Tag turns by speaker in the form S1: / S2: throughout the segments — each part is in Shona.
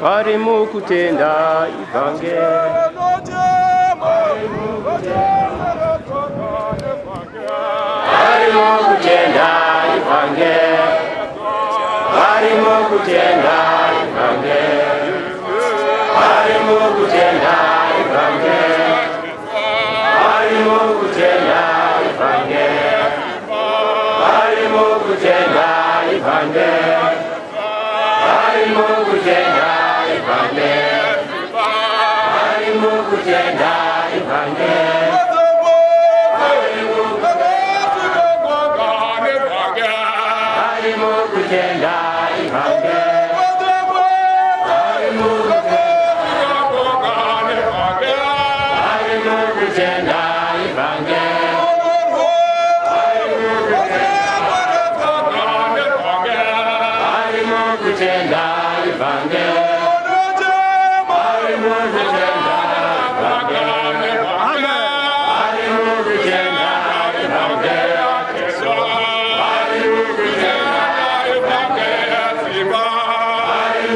S1: Vari mukutenda ivhangeri. Vari mukutenda ivhangeri. Vari mukutenda ivhangeri. Vari mukutenda ivhangeri. Vari mukutenda ivhangeri. Vari mukutenda ivhangeri. Vari mukutenda ivhangeri. Vari mukutenda ivhangeri. Vari mukutenda ivhangeri. Vari mukutenda ivhangeri. Vari mukutenda ivhangeri. Vari mukutenda ivhangeri. Vari mukutenda ivhangeri. Vari mukutenda vari mukutenda vari mukutenda vari mukutenda ivhangeri. Vari mukutenda ivhangeri. Vari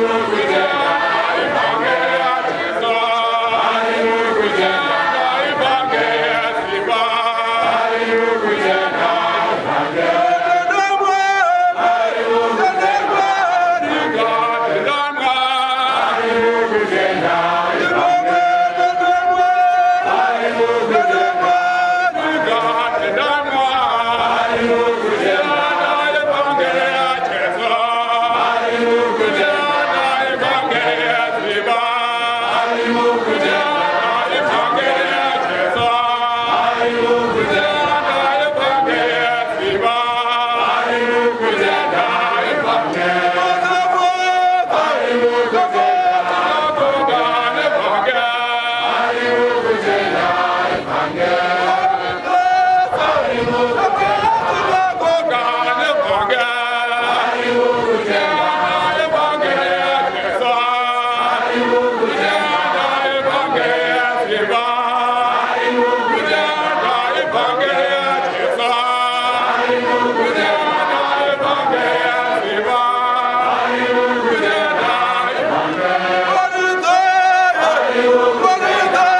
S1: mukutenda vari mukutenda vari mukutenda vari mukutenda vari mukutenda vari mukutenda ivhangeri. Vari mukutenda vari mukutenda ivhangeri. Vari mukutenda vari mukutenda vari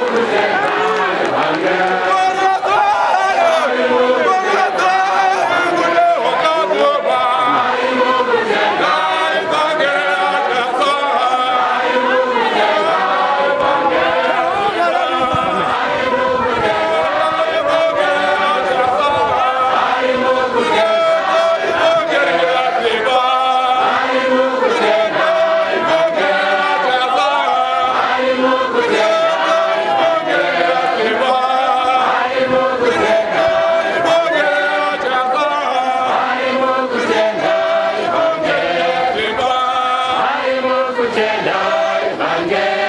S1: mukutenda vari mukutenda vari mukutenda vari mukutenda ivhangeri. Vari mukutenda ivhangeri.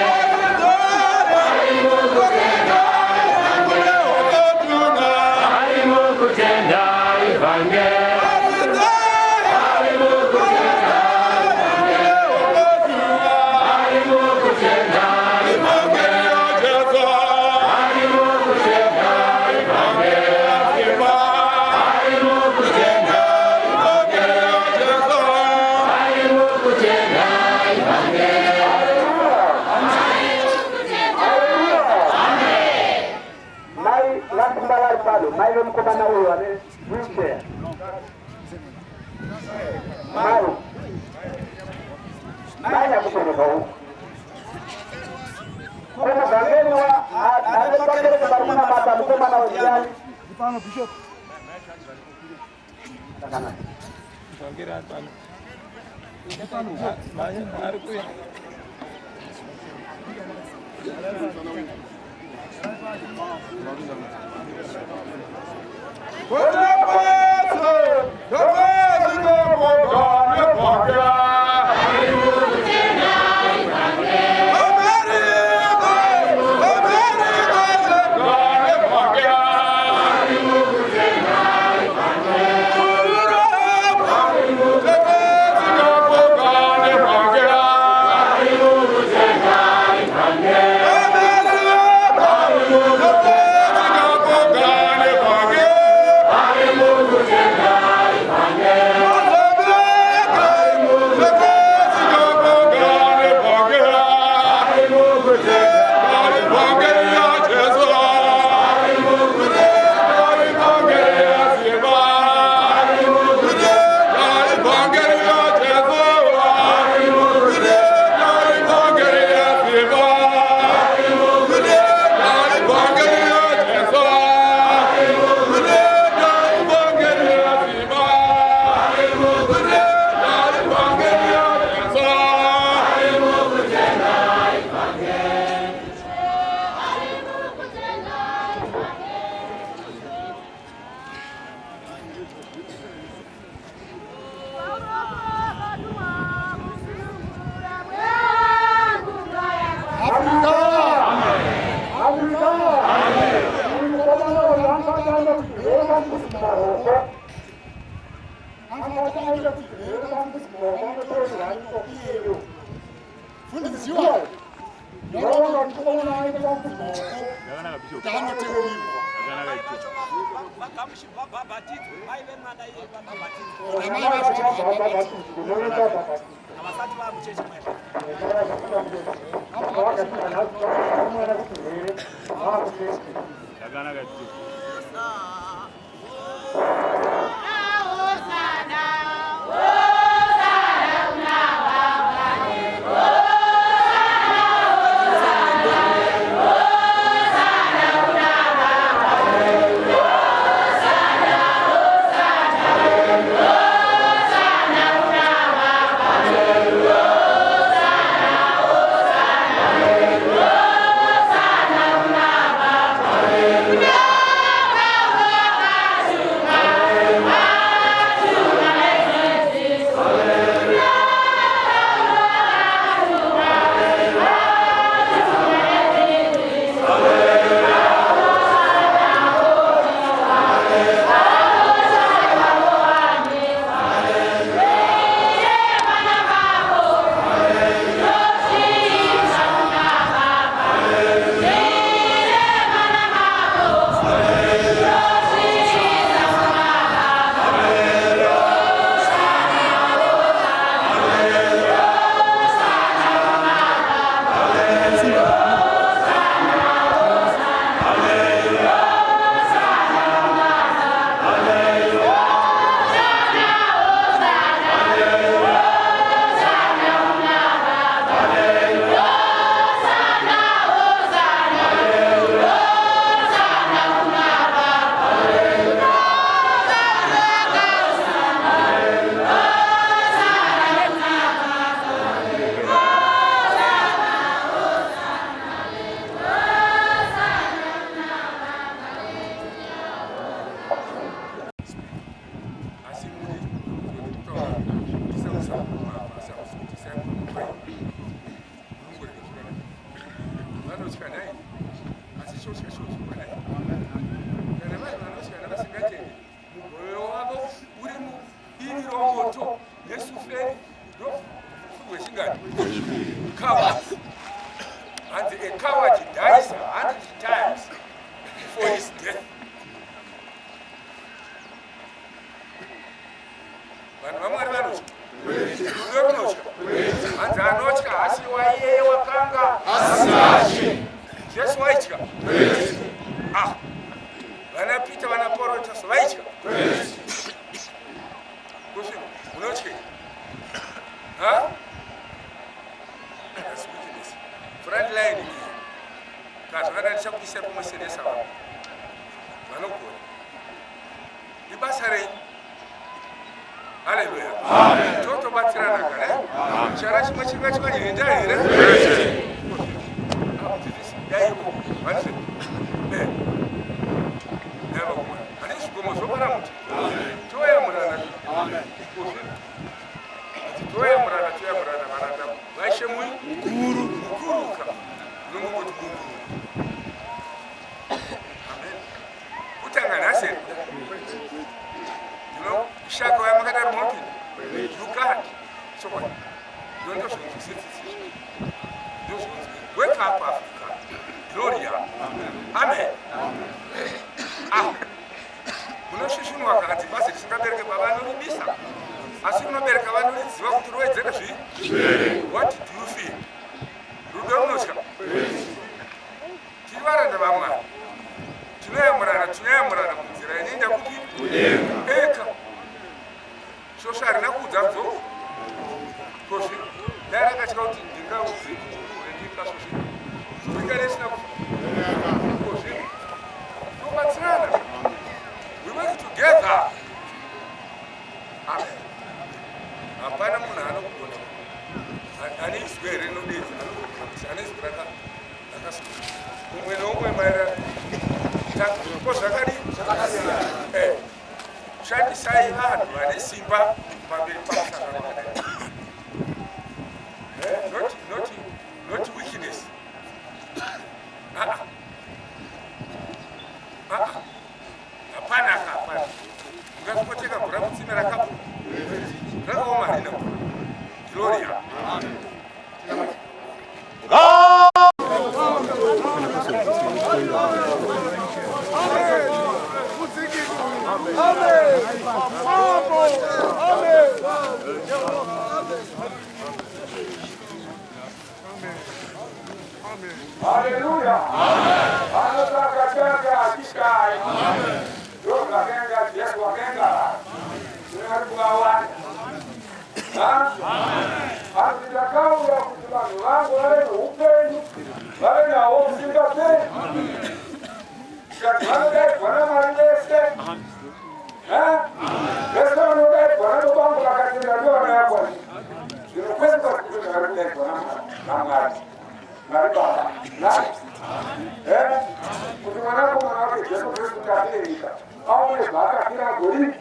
S1: Vari mukutenda ivhangeri. Vari mukutenda vari mukutenda vari mukutenda ivhangeri. Vari mukutenda vari mukutenda ivhangeri.
S2: Mai vasimba vari pano, mai vemukomana uyu ane wheelchair, mai nyakubereka uku kumugangeni wa ane pakereke pari kunamata mukomana weziyani.
S3: Pano, Bishop.
S2: Zvakanaka.
S1: Vari
S3: Shandisai vanhu vane simba pamberi pamusangano wakadai. Not weakness. Ah, ah. Ah, hapana aka, hapana. Ungazvipoteka mvura mutsime rakapo rakaoma, harina mvura. Gloria.
S2: Haleluya! Anotsvaka chake achishayi. Ndozvakenga Jesu wakenga vanhu vari kuvawanda. Asi ndakauya kuti vanhu vangu vave noupenyu, vave nahwo usingaperi. Tikati vanodaidzwa naMwari vese, vese vanodaidzwa nanobangu vakatenda ndovanayakwa. Zvino kwese kwati kuti vari kudaidzwa naMwari, Mwari Baba nai, kuti mwanakomana wake Jesu Kristu kafire nyika, aone zvaakafira gori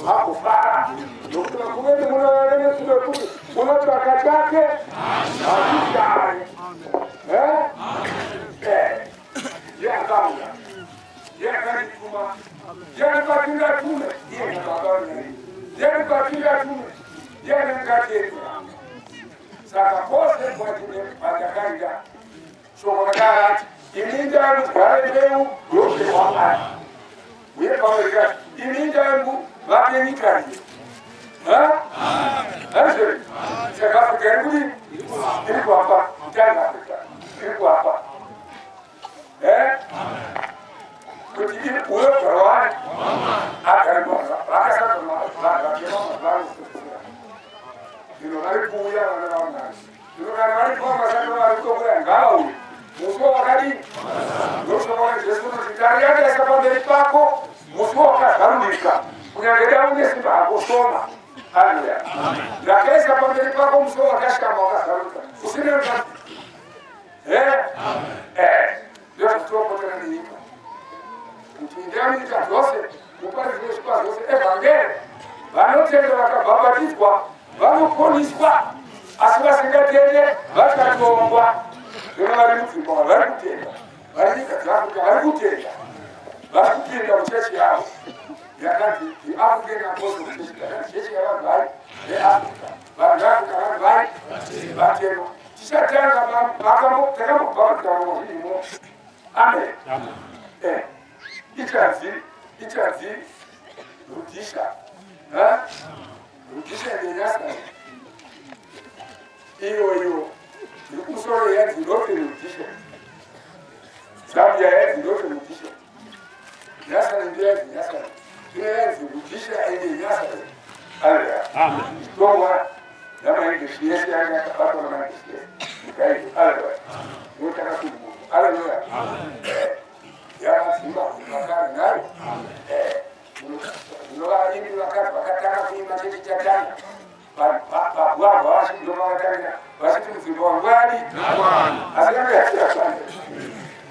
S2: agofara, nokuti vakuru vedu munovave nesudo yekuti munotsvaka chake hachishayi. Ndiye akauya, ndiye akandituma, ndiye andibatinga tume, iye nababa vanai, ndiye andibatinga tume, ndiye anangatendera. Saka kwose kwatakaita, shoko rakarati, "Ini ndamudyare mbeu yokwamwari," uye pamwe rikati, "Ini ndangu vake nyika iyo." Azve saka Afrika iri kudii? Iri kuapa. Tanga Afrika iri kuapa kuti uyo gwarwani agare vakasadzwa. Zvino vari kuuya vana vaMwari. Zvino kana vari pavasati vari kutokuya, ngavauye musuwo wakadini? Ndoshoko raJesu unoti, "Tari yandaisa pamberi pako musuwo wakazarurika, kunyange dai une simba hako shoma." Haleluya! Ndakaisa pamberi pako musuwo wakashama, wakazarurika, usina. Ndozvitopotera nenyika kuti indai munyika dzose, muparidze zvikwa zvose evhangeri. Vanotenda vakabhabhatidzwa vanoponiswa, asi vasingatende vachatongwa. Zvino vari mudzimba vari kutenda, vari nyika dzeAfrica vari kutenda, vari kupinda muchechi yavo yakanzi the African Apostle Church, yakanzi chechi yavanhu vari veAfrica, vanhu veAfrica, vanhu vari vatema. Tichatanga takambobhabhatidzwa zvirimo. Amen. Ichanzi Rudisha, Rudisha neNyasa. Iyo iyo iri kumusoro yanzi Northern Rudisha, Zambia yanzi Northern Rudisha, Nyasa ndiyo yanzi Nyasa, ino yanzi Rudisha ine Nyasa. Aleluya! Tongwa namaEnglish yese yanga yakabatwa namaEnglish yese ikaizvo. Aleluya! Notakasununguka. Aleluya! Yavadzimba vakare nayo. Zvino vaimbi vakadzi vakatanga kuimba chechi chatanga pagwagwa, ndovakatangira vachiti, "Mudzimba wangu adi," asi yanga yachiyatanga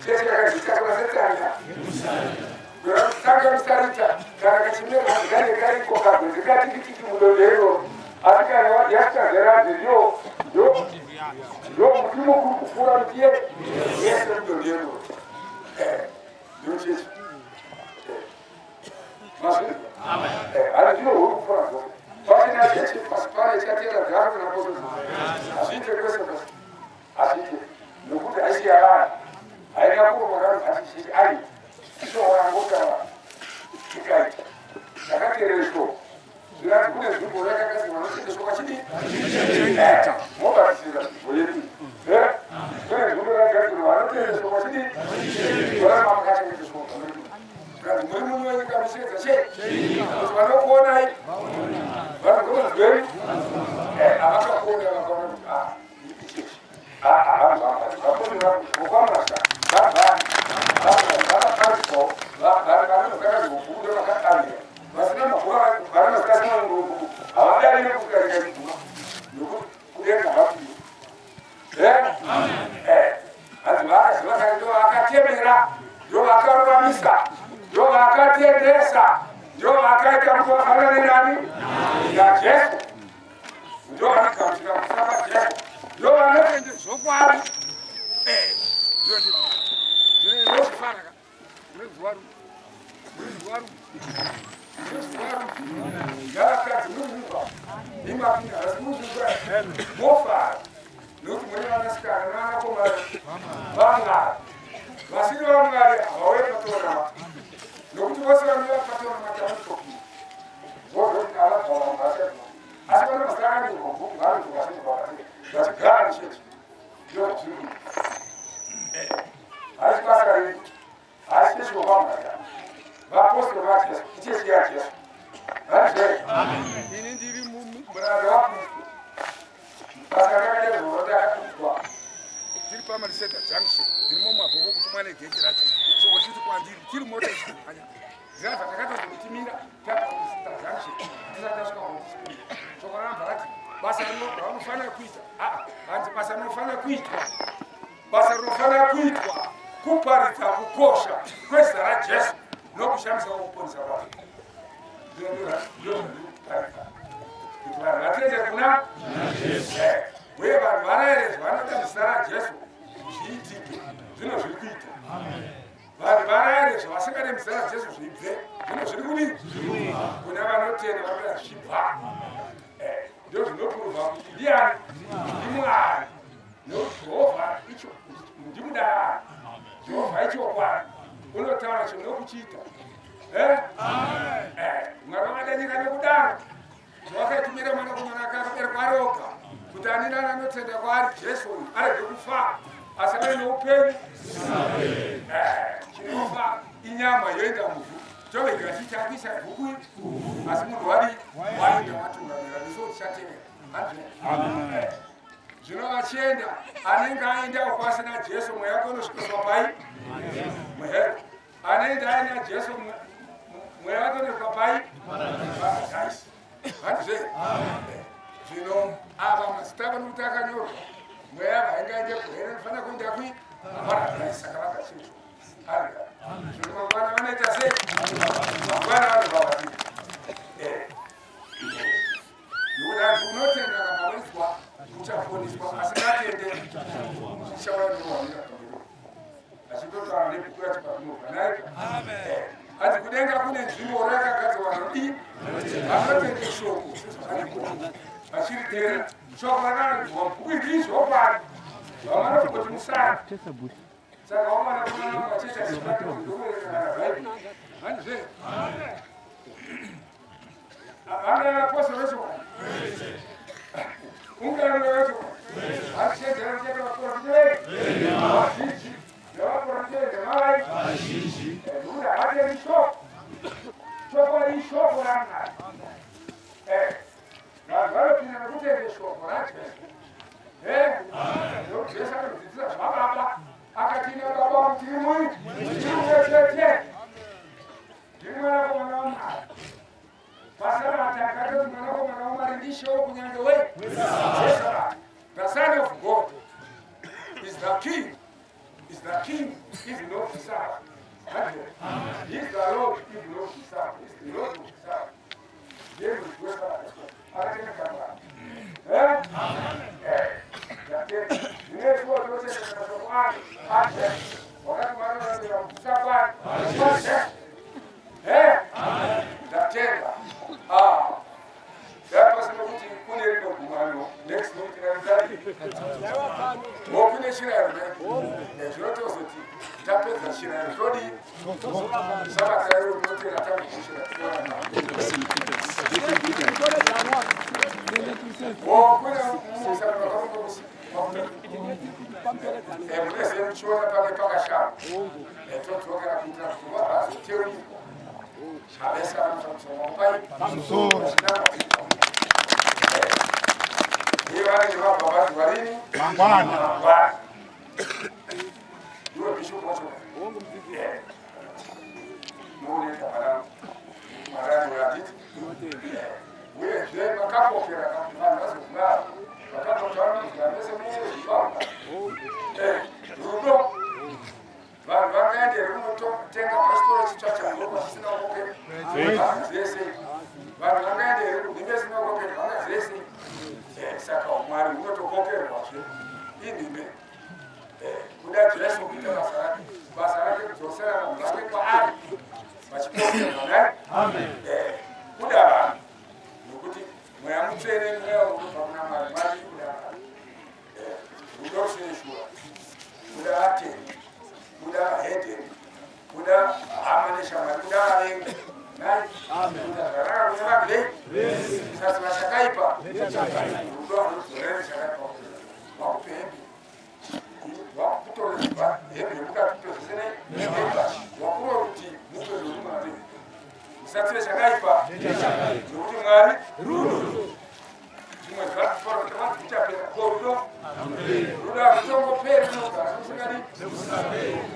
S2: chechi yakazitakura setanga tanga musarita kana kachimera kane kariko kagwenzi katikitiki mudondero, asi kana yasvika zeradzi, ndo muti mukuru kupfuura miti yese mudondero. Ndochechi mazvizwa hari zvino huri kupfuura zvose. Pasina chechi pasi pano ichatera zvaAfrican Apostles. Hazviite kwese kwese, hazviite, nokuti haisi yavanhu, haina kurongwa. Hatichiti ai ishowangotaura ikaita takateerere shoko. Zviranzi kune nzvimbo yakagadzirwa nochendeswa vachidii mobatisira nzvimbo yedu. Kune nzvimbo yakagadzirwa vanoteereswa vachidii voramba makachengeteswa. Zvikanzi muri munyu wenyika, muchiedza chei kuti vanokuonai vanozwenyu havakakuona vakaona kuti ichechi vanhu vokwamurasa vabvani vakaparidzawo vanozakazvobuda vakadavira vasina maguva vanozakasina nguruku havadavire kusvika nyika nokuti kudenga hapiwe. Hanzi vakaziva kare, ndo vakatemera, ndo vakaruramisa, ndo vakatendesa, ndo vakaita. Vanoda kuti vafanane nani? NaJesu. Ndo vanogamuchira kufa kwaJesu, ndo vanotende zvokwadi. Zvinofaraka ngavakadzi muzvizwa imapinda asi muzvizwa mofara nokuti mune vanasikana nevanakomana vaMwari. Vasiri vaMwari havauye patonamata, nokuti vose vanouya patonamata vanotopinda vozoti avabva vanhu vashaziva, asi vanobva akanyorwa bhuku vanonzwa vachigara muchechi. Ndozviri kuita. Haisi basa redu, haisi chechi kwamwari. Vapostori vaJesu, ichechi yaJesu. Handizve? Ini ndiri muranda waKristu. Basa rakaderwa ndakakudzwa.
S3: Tiri paMariseta Junction, ndirimo mumabhoko kutumwa negate racho. Shoko chiti kwandiri, tiri mota ichikumhanya, dhiraivha takatozokutimira tapaMariseta Junction tisati tasvika kuofisi. Shoko rambva rati basa raunofanira kuita, aa, hanzi basa rinofanira kuitwa, basa rinofanira kuitwa kuparidza kukosha kwezita raJesu nokushamisa kwokuponesa kwake. Ndozvandikuparidza, kuti vanhu vatende kuna uye vanhu varayiredzwa vanoda muzita raJesu zviitike. Zvino zviri kuita. Vanhu varayiredzwa vasingade muzita raJesu zvibve. Zvino zviri kudii? Kuna vanotenda vanoda zvichibva. Ndo zvinopuruvha kuti ndiani? NdiMwari, nokuti Jehovha icho ndimudari. Jehovha ichokwadi, unotaura chinhu nokuchiita. Mwari wakada nyika nokudaro zvawakaitumira mwanakomana ake akaberekwa ari oga, kuti ani nani anotenda kwaari Jesu uyu arege kufa asi ave noupenyu. Chinofa inyama yoenda muvhu, tovega tichakuisa bhuku, asi munhu wadi waenda watungamira nesuwo tichatevera. Handizvo? Zvino vachienda, anenge aendawo kwasina Jesu, mweya wake unosvikiswa pai? Muhero. Anenge aina Jesu, mweya wake unosvika pai? Paradhaisi. Handizve? Zvino ava mazita vanokuti akanyorwa, mweya vaingaende kuhero, inofanira kuenda kui? Paradhaisi. Saka vakachinjwa. Arga zvino mangwana vanoita sei? Mangwana vanobva vatii? Nokuti hanzi unotenda akabhabhatidzwa uchaponiswa, asingatende zvichauya nokuwamira pamberi achitotaura nebhuku yacho patinobva naika. Hanzi kudenga kune nzvimbo rakagadzirwa vanodii? Vanotende shoko vachiriterera. Shoko rakanyorwa bhuku iri izvokwadi, vamwe kuti musara. Saka wamwana kumana vachecha ndokuverenga Bhaibheri. Handizve? Vanga vapostori vechokwadi, ungano vechokwadi, vachitedzera kucheka vaprofita vazhinji nevaprofita ndemavai nokuti havatendi shoko. Chokwadi ishoko raMwari. Vanhu vanopinda nekutende shoko raJesu, nokuti Jesu akanodzidzisa zvababa, akati, "Ine Baba wangu tiri mui tiri mumwe chete, ndiri mwanakomana waMwari." Pasabata akatoti mwanakomana waMwari ndishewo kunyange wei wesabata. The Son of God is the King, is the King even of the Sabbath. He is the Lord even of the Sabbath. He is the Lord of the Sabbath. Ndiye muridzi wesabata, akatenga Mwari. Zvinoitwa totenda mashoko ake aJesu. Wakati Mwari unoratidza kudzidzisa kwake kwaJesu. Ndatenda. Dai pasina kuti kune rimwe gungano next week tingaritari wo kune chirayiro ne zvinotozoti tapedza chirayiro todii? Sabata iro tinotera takuchira. Wo kune musangano wakaronga muneze muchiona pange pakashama, todzokera kuitira kuti vazoteurwa havese vanotakusoma
S1: pamusoro.
S2: Uye vanenge vabhabhadzwa rini?
S1: Mangwana.
S2: Mangwana. Iwe bishop wacho nouleta mwana mwarani wanditi. Uyezve makapokera kuti vanhu vazogara vakatotaura vese muzvibaba rudo. Vanhu vangaende here kunotenga pachitoro chitsva chadoko chisina kupokera? Vanhu zvese. Believing in me. Kuda Jesu kuita basa rake, basa rake kudzosera vanhu vake kwaari vachipoaa. Kuda vanhu, nokuti Mweya Mutsvene mweya unobva kuna Mwari. Mwari kuda vanhu, rudo rusine shuwa, kuda vatendi, kuda vahedheni, kuda hama neshamwari, kuda vavengi. Nai kuda zvakanaka kune vanhu vei, kusaziva chakaipa. Rudo harudzoreri chakaipa. Wakupe hembe, wakutoreva hembe yemukati, kutozvisene wakurwa kuti mupe rwemwari. Musatsive chakaipa, nokuti Mwari rudo. Zvimwe zvatichapera ko rudo? Rudo harutongoperi, runogara kusingadi.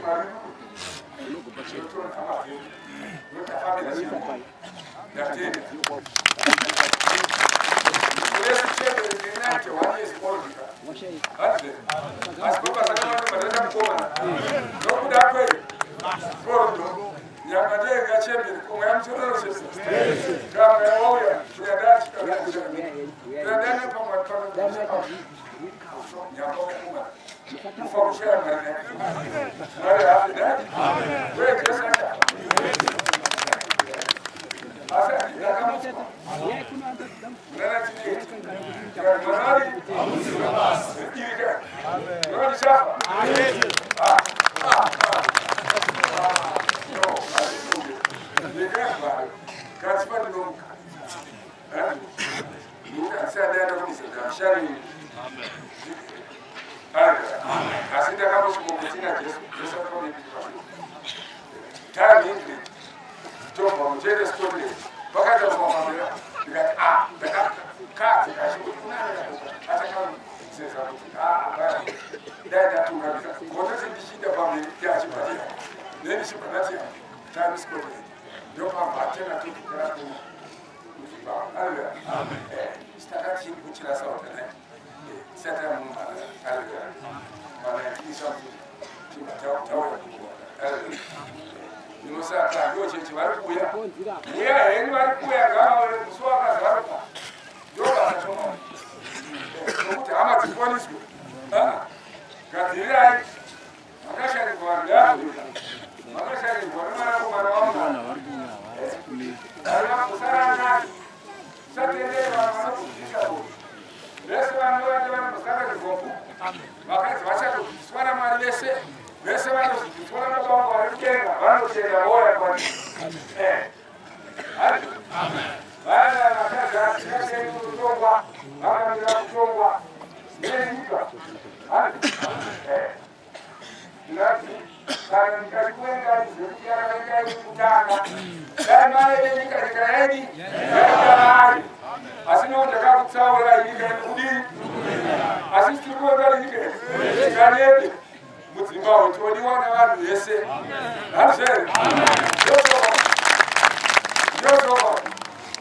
S2: Mwari rudo. Tinotora hama dzedu, notafambira chii. Ndatenda. Kuresi chembere ndiri 91 years old. Asi baba zvakawanda madaita mukomana nokuda kwei korudo. Nyama ndenga chembere, komweya mutororo chese kamweya wauya kuyandachikayandana pamwe nyamba mukomana kufa kushaya Mwari. Mwari hafi dai uye Jesu achafa, asi ndakamutswa muna 1980. Mwari irika mwana ndichafa. No, ndikazvaro katsipa ndinomuka ndisadaenda kudisadamushani, asi ndakambosvikokutina Jesu. Jesu akaonekwa time England, tobva muchende Scotland, pakaita mafambira, ndikati a ndakakadzi kachikuti kunanaatakaseza kuti a dai ndatungamira kototi ndichiinda pamberi tiachibvatia nendichibva ndati time Scotland ndopambatena tokutara kuno. Takati kuchira sautanai tisati amunhu. Aleluya. Ma19 something tauya. Aleluya. Inosaka ndo chechi vari kuuya, uya henyu, vari kuuya ngavauye musi wakazaruka. Ndo basa shoma nokuti hama dzikwaniswe. Gadzirirai, makasharirwa vanhu veAfrica, makasharirwa nemwanakomana waMwari. Musaranani, musatendere vanhu vanobvisa vese vanovati vanombosanganirwa bhuku. Vakadzi vachatobviswa naMwari vese vese, vanozobviswa nababa vangu vari kudenga, vanotenda voya kwati vana vakadzi asingatei kutongwa, vakamira kutongwa nenyika. Ndinati kana ndikati zvekuti yakavengai kutanga, dai maive nyika, nyika yedu yaitavari, asi nokuti ndakakutsaura nyika yekudii, asi tiri kuvenga nyika yedu tikanede mudzimbahwe todiwa nevanhu vese. Handizvere? Ndosoko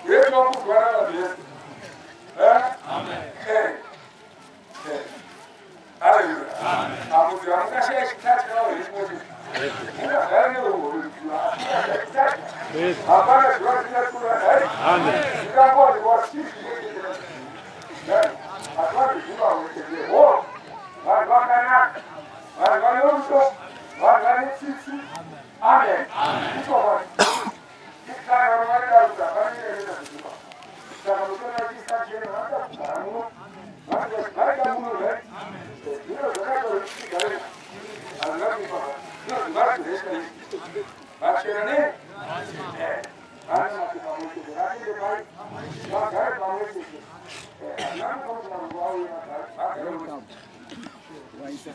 S2: uye tinokudzwa nevanhu vese. Haleluya. Amudzi vamungashaya chitatyawo here chimwe chinhu mungagara neruhoro. Hapana zuva risingatura zvikangowanikwa asi vanhu zimbabwe vanhu vakanaka, vanhu vane rudo, vanhu vane tsitsi. Amen. Ichokwadi, kana vanhu vanodarudza hapana zimbabwe. Saka muchiona chiisa chena, vanoda kugara muno, vaida muno right. Zvino zvakaita kuti tigare hazvina kuipa. Zvino zimbabwe izvi vachena nei vanonati pamwe chete, vatende pai vagare pamwe chete. Hazvina kupa kuti varungu vauye vagare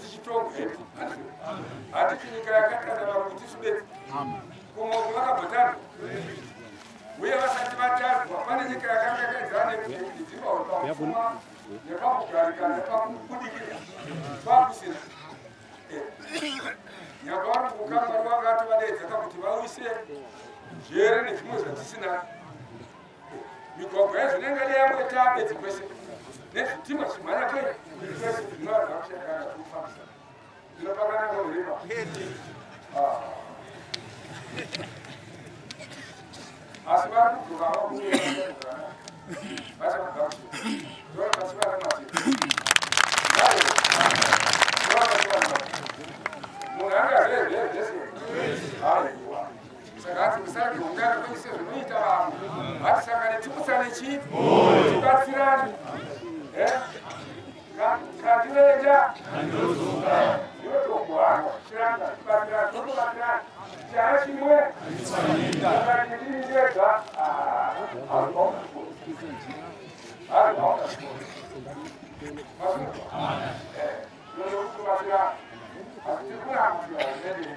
S2: tichitonga. Hatiti nyika yakatanda varungu tisu bedzi, kumwe vakabhotana uye vasati vatadzwa pane nyika yakanga yakaidzana nedzimbahwe pakupfuma nepakugarika nepakubudikira pakusina. Nyamba vari kukamwari vanga atovadeedzaka kuti vauyise jere nezvimwe zvatisina. Migwagwa yezvinenge yangoita bedzi kwese nezvitima zvimhanya kwei kwese, zvinova zvakushakana kufambisa zvinopakanangohema. Asi vari kudzoka vachakugamuchira, ndora pachivana matiri. Ngatiputsane chii? Tibatsirane. Kandirenja ndinotogwangwa chiranga tibatsirane, totobatsirana chara chimwe akati ndini ndega. Kubatsira asi tiri kunamatira hurumende.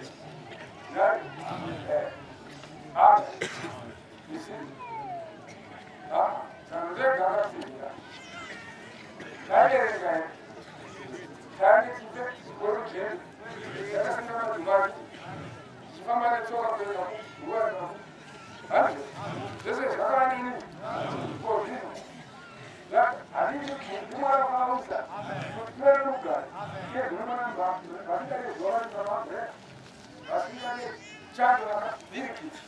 S2: Ndega akatsinda taiverenga taine chikoro chedu takasinga madhumaki tichifamba netsoka kuenda kuruwa. Hanzi zvese zvakavanini kozvino handiti ndimwara kwausa kuti tive nerugare vasingade zuva vari vasingade chando vakabirikiti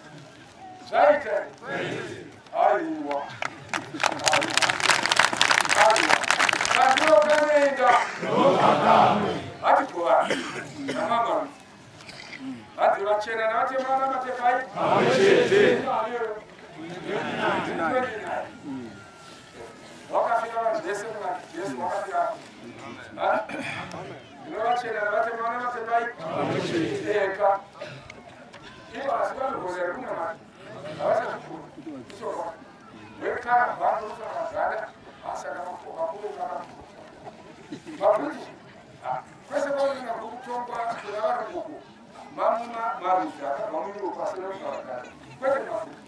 S2: zvaita. Aiwa, aiwa, kandiro kanoenda hatigovani namamwe hanzi vachena navatema namatefai
S1: Pamwe chete.
S2: Wakafira vanhu vese kuna Jesu wakafira zvino vachena navatema namatepai eka ivo, asi vanogona here kunamata? Havachazvigona ichorwa wekara vandousakazara asaka makuru maBritish kwese kwaonena kutongwa kuna varunguku mamwe marudzi akabva muEurope asina kugara kwete muAfrica.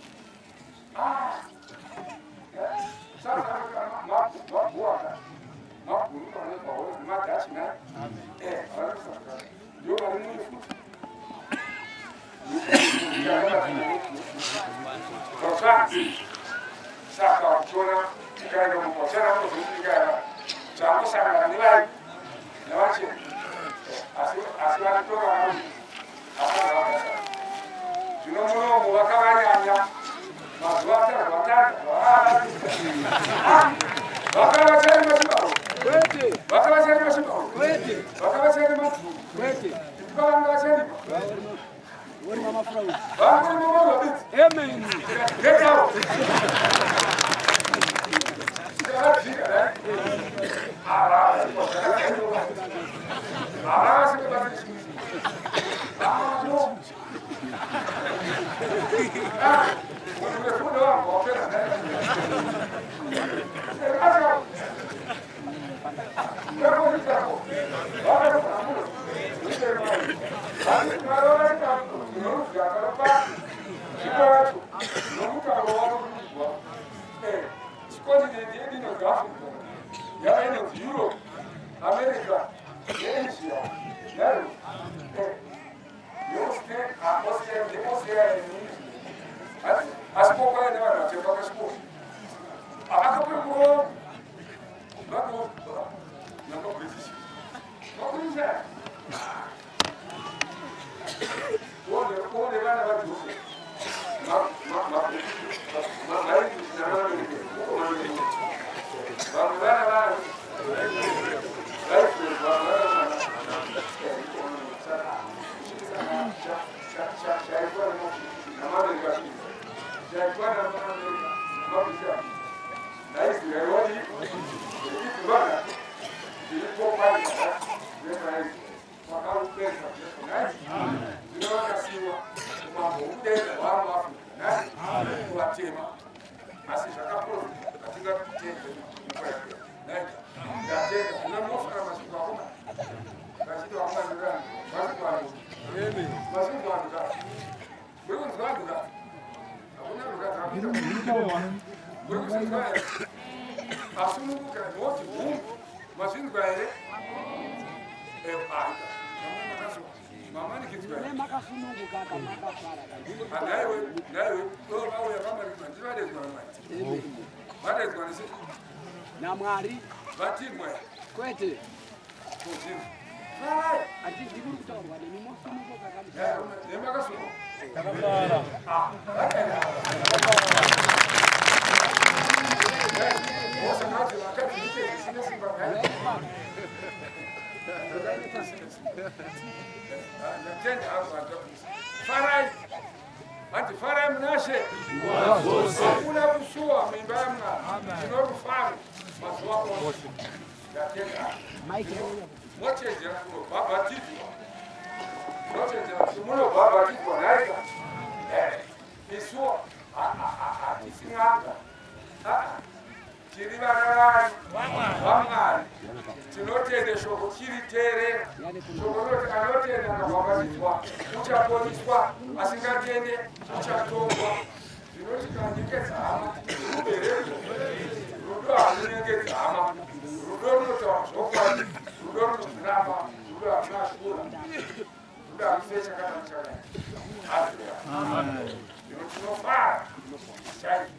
S2: South Africa mabhuaka mabhuru vanobva maDutch na vari kuSouth Africa ndio vari mune futi Botswana. Saka uchiona tikaenda muBotswana unozonyika tangosangana nevari nevachena asi vanotora vanoti hapana vakasara. Zvino munomu vakavanyanya mazuva atatu atatu vakavachari machibaro vakavachari machibaro vakavachari madhuru vavanga vacharipa vangori mumababidzi. Get out! Tikavadzinga dai. Ava vasingabatsiri chimwe. Ah, no. Ah, munhu wefundo wangu wapera. Acha. Kako chako. Vakatofuna. Asi Mwari vakaita norudzi akavapa zviko vacho nomutauro wavo kunzwa. Chicontinent yedu inonzi Africa, yava inonzi Europe, America neAsia nayo neOceania. Asi kokwaya nevanhu vatema vakasvikora havakapekuro namaBritish vakuita one vana vaJoseph maBritish namaAmerica. Vamwe vana vavo vamwe vana chaitwa namaAmerica, chaitwa namaAmerica namaBritish naIsraeri wadi vana iripo pari vakaupedza Jesu nai. Zvino vakasiwa umambo hwokudenga hwamuAfrica nai kuvatema, asi zvakaprofita hatingatende nai. Ndatenda. Zvino mofara mashoko akoma vachiti vakumanirani mashoko ano mashoko ano ka muri kunzwa anhu ka hakuna anhu ka muri kuzvinzwa here? Asununguka moti hum mazvinzwa here? Mamanikidzwa.
S4: Makasununguka kamakafara.
S2: Nhaiwe, nhaiwe, vauya vamanikidzwa ndivadedzwa naMwari, vadedzwa nesi
S4: naMwari.
S2: Vatirwa.
S4: Kwete.
S2: Kozvino farai.
S4: Hatidi kuri kutaurwa nemi mosununguka kamuchafara.
S2: Nemakasununguka.
S1: Takafara.
S2: Osakati vakadzi ite zvisine simba. Ndatenda hangu. Farai.
S3: Hanzi farai munashe. Hakuna kusuwa muimba yaMwari. Tino rufaro mazuva ose. Ndatenda. Mochenjera kunobhabhatidzwa. Mochenjera kuti munobhabhatidzwa nhaika. Isu hatisi n'anga. Tiri vana vani vaMwari. Tinotende shoko tichiriteerera. Shoko rinoti anotenda akabhabhatidzwa uchaponiswa, asingatende uchatongwa. Zvino tikanyengedza hama, rubereko. Rudo harunyengedzi hama. Rudo runotaura zvokwadi. Rudo runozviramba. Rudo haruna shura. Rudo harusiye chakadai chakadai. Haleluya. Zvino tinofara chaizvo.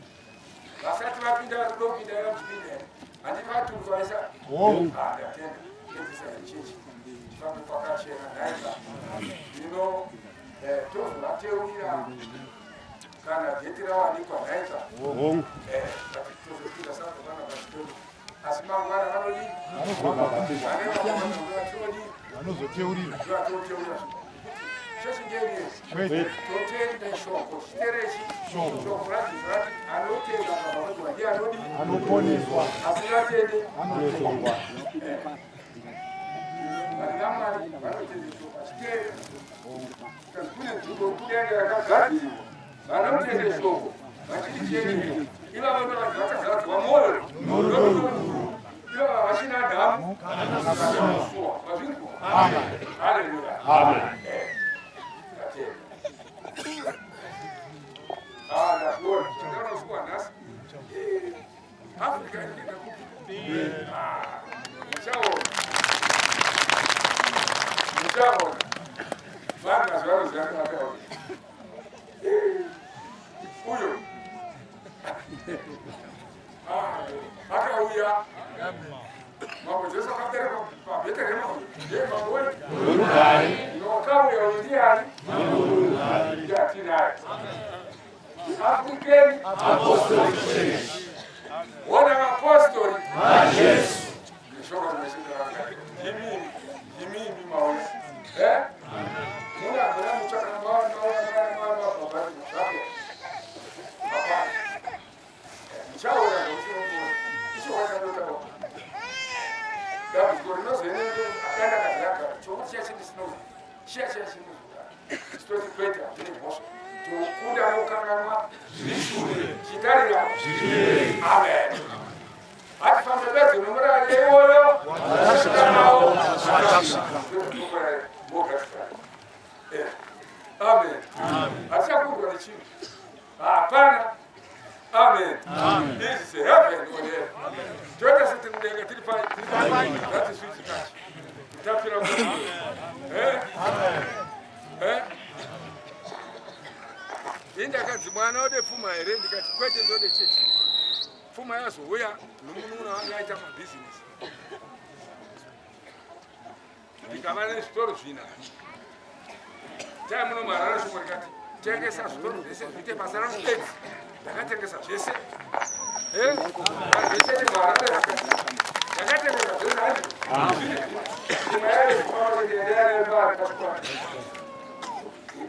S3: Vasati vapinda vari kuda kupinda vachipinda here? Handiti vaturwa vaisa?
S1: Hongu.
S3: Ah, ndatenda. Endesai chechi. Tifambe kwakachena nhaika. Zvino eh, tozovateurira kana dheti rawanikwa nhaika.
S1: Hongu.
S3: Eh, tozopinda sabva pachitoro. Asi mangwana vanodii?
S1: Vanozobhabhatidzwa.
S3: Vane vamwe vanodii?
S1: Vanozoteurira.
S3: Zvatoteurira. Chechi ngeiyi.
S1: Kwete.
S3: Totenda shoko chiterechi.
S1: Shoko.
S3: Shoko raJesu rati anotenda akabhabhatidzwa ndiye anodii?
S1: Anoponeswa.
S3: Asingatende
S1: Anotongwa.
S3: Vanhu vaMwari vanotenda shoko achiteerera. Because kune nzvimbo kudenga yakagadzirwa vanotenda shoko vachiriteerera. Ivavo ndo vanhu vakazadzwa mwoyo norudo rukuru. Ivava vachina nhamu kana kusuwa. Mazvinzwa? Haleluya.
S1: Amen.
S3: Ndatenda. Ah, ndakuona. Chandanosuwa nhasi. Africa inoenda kupi? Ah, muchaona. Muchaona. Vanhu mazuva ano zana vakaona. Uyo. Ah, akauya. Mambo Jesu akaberekwa paBheterehema. Ndiye mambo wedu.
S1: Rugare.
S3: Wakauya uyu ndiani? Ndiye atinaye. African
S1: Apostolic Church.
S3: Wona vapostori
S1: VaJesu.
S3: Neshoko rineshoko ndimimi ndimimi maona eh muna muna mutsvaka maona maona maona maona zvako hapana muchaona zvamusinongoona icho wachandotaura dambudziko rinozoenenge akanda kaziragara chokuti chiya chendisinozi chiya chiya chinozogara chitoti kwete hazvine mhosva tokunda nokukanganwa zviri shure chitarira amen hatifambe bedzi nomurayiro iwoyo watasvika nawo amen hatichakurwa nechinhu hapana amen this is heaven on earth toita seti mudenga tiri pai that is sweet touch tapira eh eh ini ndakanzi mwana ode pfuma here ndikati kwete ndode chechi pfuma yazouya nomunun'una wangu aita mabhizinesi ndikava nezvitoro zvina tai muno muharare shoko rikati tengesa zvitoro zvese zviite basa rangu bedzi ndakatengesa zvese zvese muharare ndakatengesa zvese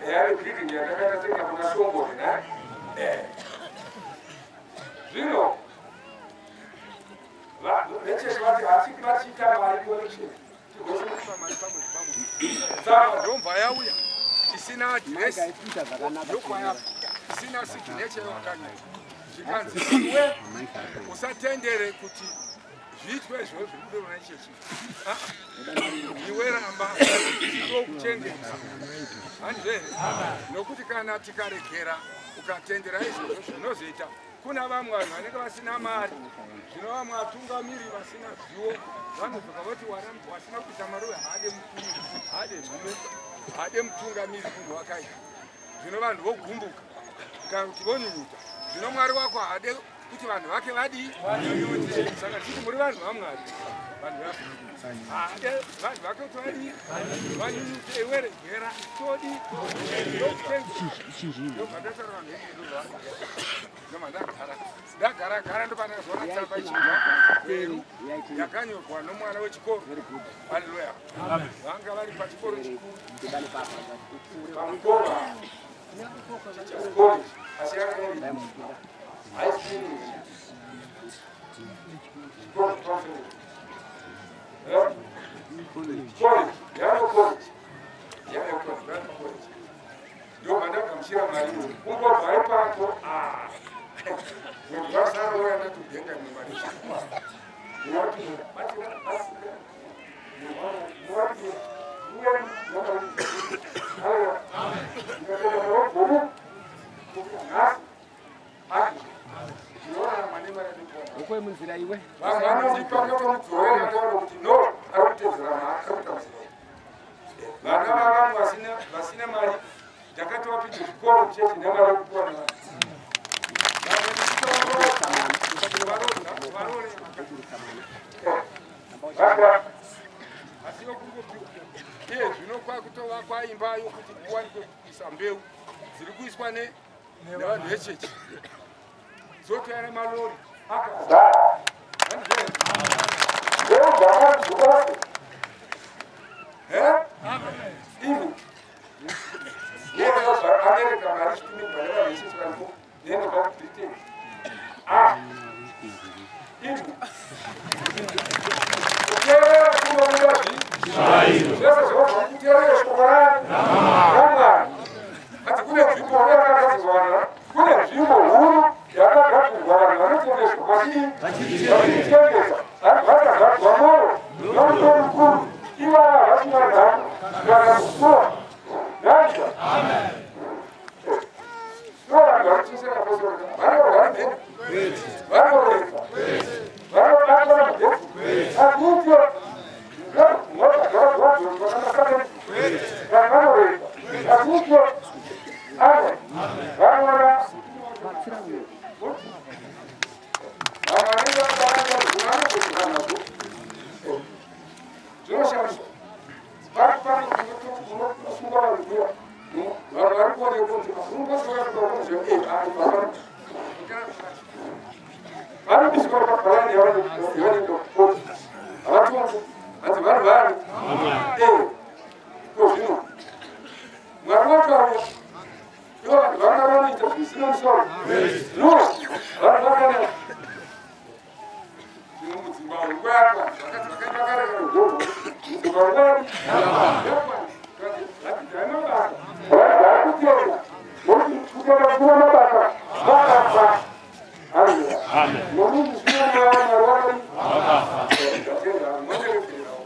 S3: handiyarebreeding yandakatatenga kuna shongori na zvino vechechi vati hatiki vachiita mari collection tigosokupa mari pamwe pamwe saka ndomva yauya isina adhiresi
S4: Maika zvakanaka.
S3: yokwayabva isina signature yakanyora zvikanzi iwe usatendere kuti zviitwe izvozvo zviri kudiwa nechechi Ah, iwe ramba tokuchengeta handizvo here nokuti kana tikaregera ukatendera izvozvo zvinozoita kuna vamwe vanhu vanenge vasina mari zvino vamwe vatungamiri vasina zivo vanodzoka voti wasina kuita mari uyo haade mutungamiri haade nhume haade mutungamiri munhu wakaita zvino vanhu vogumbuka kana kuti vonyunyuta zvino mwari wako haade kuti vanhu vake vadii saka tichiti muri vanhu vamwari vanhu veafrica haade vanhu vake kuti vadii vanyunyute iwe regera todi ndobva ndataura vanhu vedu ndagara ndagara gara ndopandakazoona tsamba ichibva Gweru yakanyorwa nomwana wechikoro haleluya vanga vari pachikoro chikuru pamukova
S2: Teachers College, asi yanga iri high school, chikoro chepamusoro. College, yanga college, yanga college, yanga college. Ndobva ndagamuchira mari iyoyo. Kungobva ipapo, munhu vasarova ndatogenga nemari.
S4: Ukwe munzira iwe.
S2: Vanhu vanondipa kutomudzorera taura kuti no, ari kutedzera mari, ari kutambudzika. Vana vavanhu vasina mari ndakatovapinza zvikoro chechi nemari yekupiwa nevanhu. Asi yokungopiwa iye zvino kwakutovakwa imba yokuti kuwanikwe kuisa mbeu dziri kuiswa nevanhu vechechi, dzotouya nemalori akazara. Mbeu dzakadzi imi nenobva America mari ichitumigwa nevanhu vechechi variko, nenobva kuBritain. Imi kuteerera kunobuda zvese zvinobva mukuteerera shoko rani raMwari. Ati kune nzvimbo yakagadzirwa vanhu, kune nzvimbo huru yakagadzirwa vanhu vanotendeswa vachii vachichengeta, vakagadzwa mwoyo nomuto mukuru, ivava vasina nhamo kana kusuwa. Naita ndo vanhu varikuchisera posoro, vanorwa mheni, vanorepa, vanobatwa namagetsi, akuto vanhu vanorepa, akuto. Amen. Vanoona vamwe vanenge vanokuranazvo zvinoshamisa. Unosungwa vanhu kuya, vanhu vari kuoneka kuti vanobiswa paparani yavanenge kukoti, havatongo hanzi vanhu vani ko zvino Mwari wakauya, ivo vanhu vanga vanoita zvisina musoro. No, vanhu vakanaka. Zvino mudzimba nguva yakwana, vakati vakaenda kare kare, mudzimba nguva yakwana, ratidzai mabasa. Vanhu vari kutenda nokuti kutenda kusina mabasa vakafa. Haleluya. Nokuti zvisina Mwari wakadi ndatenda monderekererawo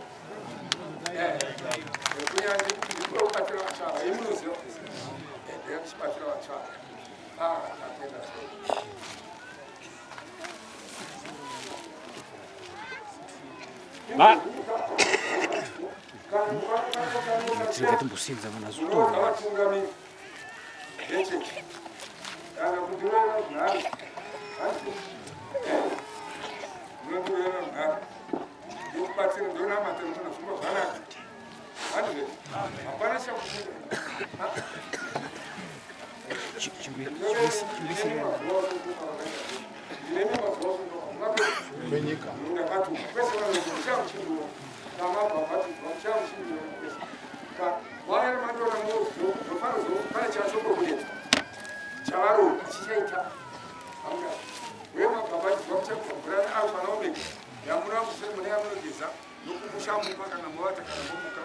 S2: kunyange ndikubatsira vatsvava imunoziva ndikuchibatsira vatsvava. Ndatenda.
S5: Tirega timbosenza vana zvitoro.
S2: Vatungamiri vechechi kana kundirova nharo, unondirova nharo, ndokubatsira, ndonamata ndona zvimba zvanaka. Handizve hapana chakufunga.
S1: Wenyika.
S2: Alfa naOmega yamuna mune yamunogeza nokumushamuka kana mavata kana momuka.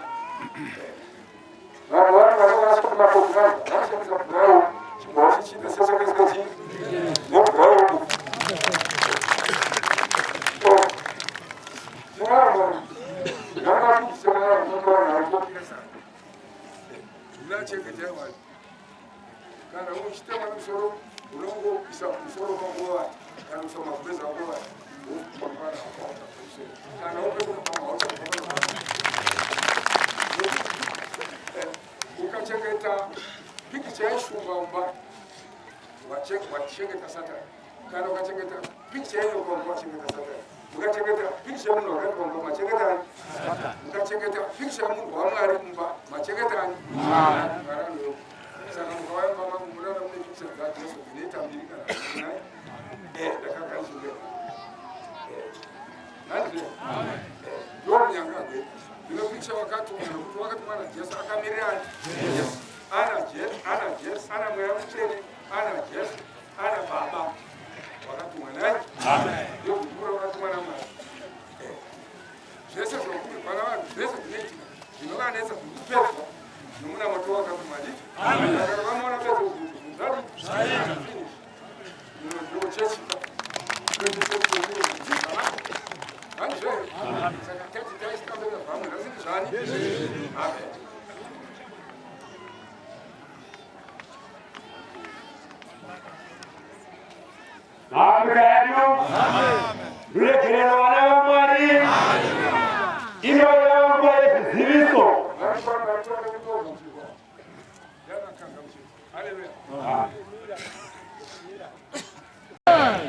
S2: Vanhu vari vanoraswa kumakofi, vanoshandisa mvurawo chimbawo chichida sesakaiswa chii nemvurawo. Unachengetera vanhu kana uchitema musoro, unongoisa musoro panguva, kana kuisa magumbezi ako, kana upeka. Ukachengeta pikicha yeshumba mumba, wachengeta Satani. Kana ukachengeta pikicha yenyoka mumba, wachengeta Satani. Ukachengeta pikicha yemunhu wakaipa mumba, machengetani. Ukachengeta pikicha yemunhu waMwari mumba, machengetani. Mwari anoyo. Saka mukauya mumba mangu, munoona mune pikicha dzaJesu dzinoita mbiri kana ndakagaichengeta. Handizvo ndomunyangagwe zvino pikicha wakatumwa, nokuti wakatumwa naJesu, akamirirani ana Jesu, ana Jesu, ana.
S3: Saka tati taisitambira vamwe zvasiri zvani. Amen.
S1: Afrika yedu ruregerero vana vaMwari inouya nguva yezviziviso.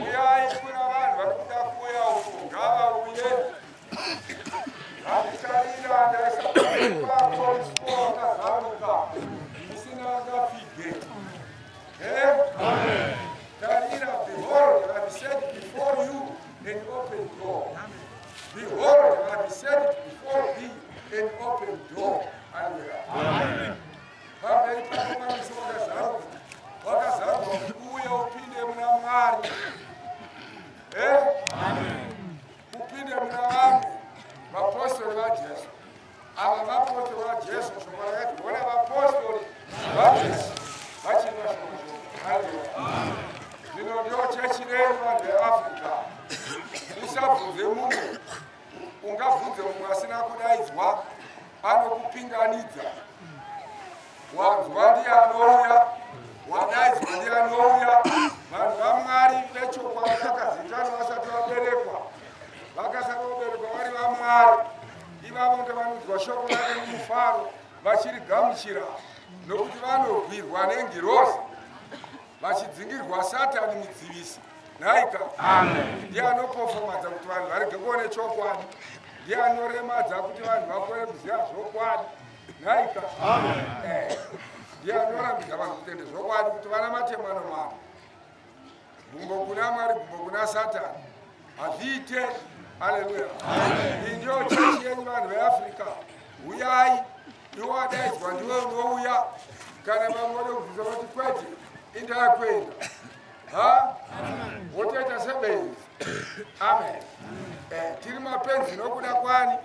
S3: Uyai kuna vanhu vari kuda kuuya uko, ngavauye. Handitarira ndaisa pako musuwo wakazaruka usina akapfige. Eh? Tarira, behold, I have set before you an open door. Behold, I have set before thee an open door. Hallelujah. Pamberi pako pane musuwo wakazaruka, wakazaruka kuti uuye upinde muna Mwari. Eh? Upinde muna vamwe vapostori vaJesu. Ava vapostori vaJesu, shoko rakati vona vapostori vaJesu vachiri vashoma shoma. Haleluya. Zvino ndio chechi renyu vanhu veAfrica. Usabvunze mumwe, ungabvunze mumwe asina kudaidzwa, anokupinganidza. Wanzwa ndiye anouya, wadaidzwa ndiye anouya. Vanhu vaMwari vechokwadi vakazikanwa vasati vaberekwa, vakasati vaberekwa vari vaMwari. Ivavo ndovanonzwa shoko rake nomufaro vachirigamuchira, nokuti vanorwirwa nengirozi vachidzingirwa Satani mudzivisi. Nhaika ndiye anopofomadza kuti vanhu varege kuone chokwadi, ndiye anoremadza kuti vanhu vakone kuziva zvokwadi. Nhaika ndiye anorambidza vanhu kutende zvokwadi kuti vana matemano mano, gumbo kuna Mwari, gumbo kuna Satani, hazviite. Aleluya. Iyi ndiyo chechi yenyu vanhu veAfrica. Uyai, iwo wadaidzwa ndiwe unouya. Kana vamwe vode kubvunza vati kwete, indaya kuenda ha wotoita sebenzi. Amen. Tiri mapenzi nokuda kwani?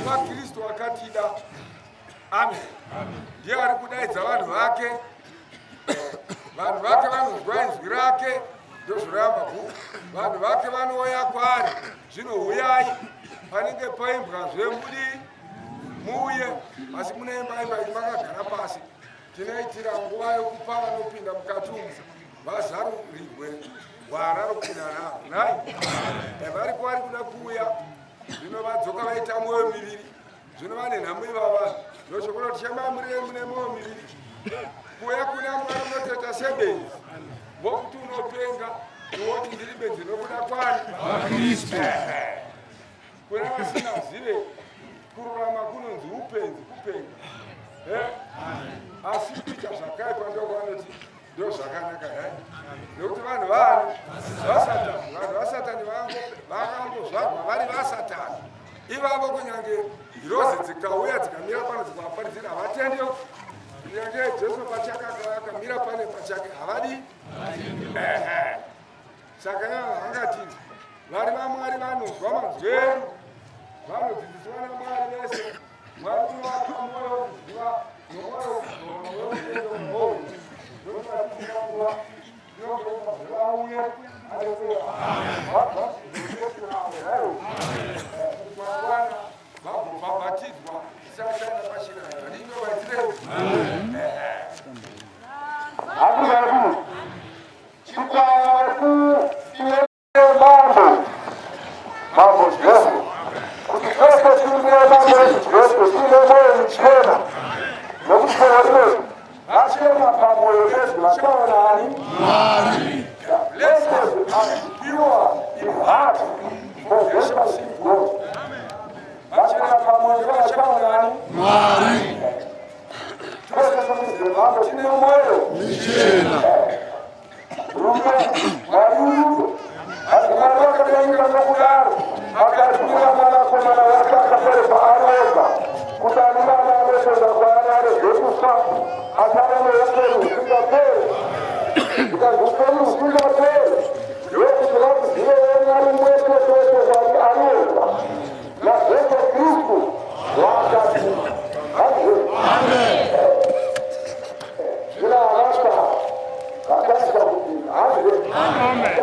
S3: KwaKristu akatida. Amen. Ndiye ari kudaidza vanhu vake. Vanhu vake vanonzwa inzwi rake, ndozvoramba bhuku. Vanhu vake vanouya kwaari. Zvino huyai, panenge paimbwa zvemudi muuye, asi munoimba imba iri makagara pasi. Tinoitira nguva yokupa vanopinda mukati umu vazarurirwe gwara rokupinda naro. Nhai, variko vari kuda kuuya, zvino vadzoka vaita mwoyo miviri. Zvino vane nhamo ivava, ndoshoko roti chamamurire mune mwoyo miviri. Kuuya kuna Mwari unotoita sebenzi, vokuti unopenga, iwoti ndiri benzi nokuda kwani?
S1: Kristu.
S3: Kuna vasingazive kururama kunonzi upenzi, kupenga. Asi kuita zvakaipa ndokwanoti ndo zvakanaka, nekuti vanhu vani vaSatani. Vanhu vaSatani vakangozvarwa vari vaSatani ivavo. Kunyange ngirozi dzikauya dzikamira pano dzikavaparidzira, havatendi. Kunyange Jesu pachake akamira pane pachake, havadi. Saka ivavo vangatinzi vari vaMwari vanonzwa manzwi edu, vanodzidziswa naMwari vese. Mwari unovapa mwoyo wekuziva nomwoyo wekuzorora ndokuvadzidzisa nguva vauye. Mangwana vagobhabhatidzwa tisakaenda pachiraya ndingo vaitirei.
S2: Afrika yedu chikwaku mambo, mambo Jesu, kuti twese tiimbire mambo yesu Jesu tiine mwoyo michena, nokuti shoko vachena pamwoyo pedu vachaona ani? Blessed are the pure in heart, for they shall see God. Vachena pamwoyo vachaona ani?
S1: Mwari.
S2: Twese tomuzive mambo tine mwoyo
S1: michena.
S2: Rume Mwari rudo. Asi Mwari vakadaira nokudaro akatumira mwanakomana wake akaberekwa ari oga, kuti ani nani anotenda kwaari arege kufa, asava neupenyu husingaperi. Zvikanzi upenyu husingaperi ndokuti vakuzivewo Mwari mumwe chete wechokwadi ari oga, naJesu Kristu waakatuma. Amen. Zvino havasa vakwanisa kupinda. Amen.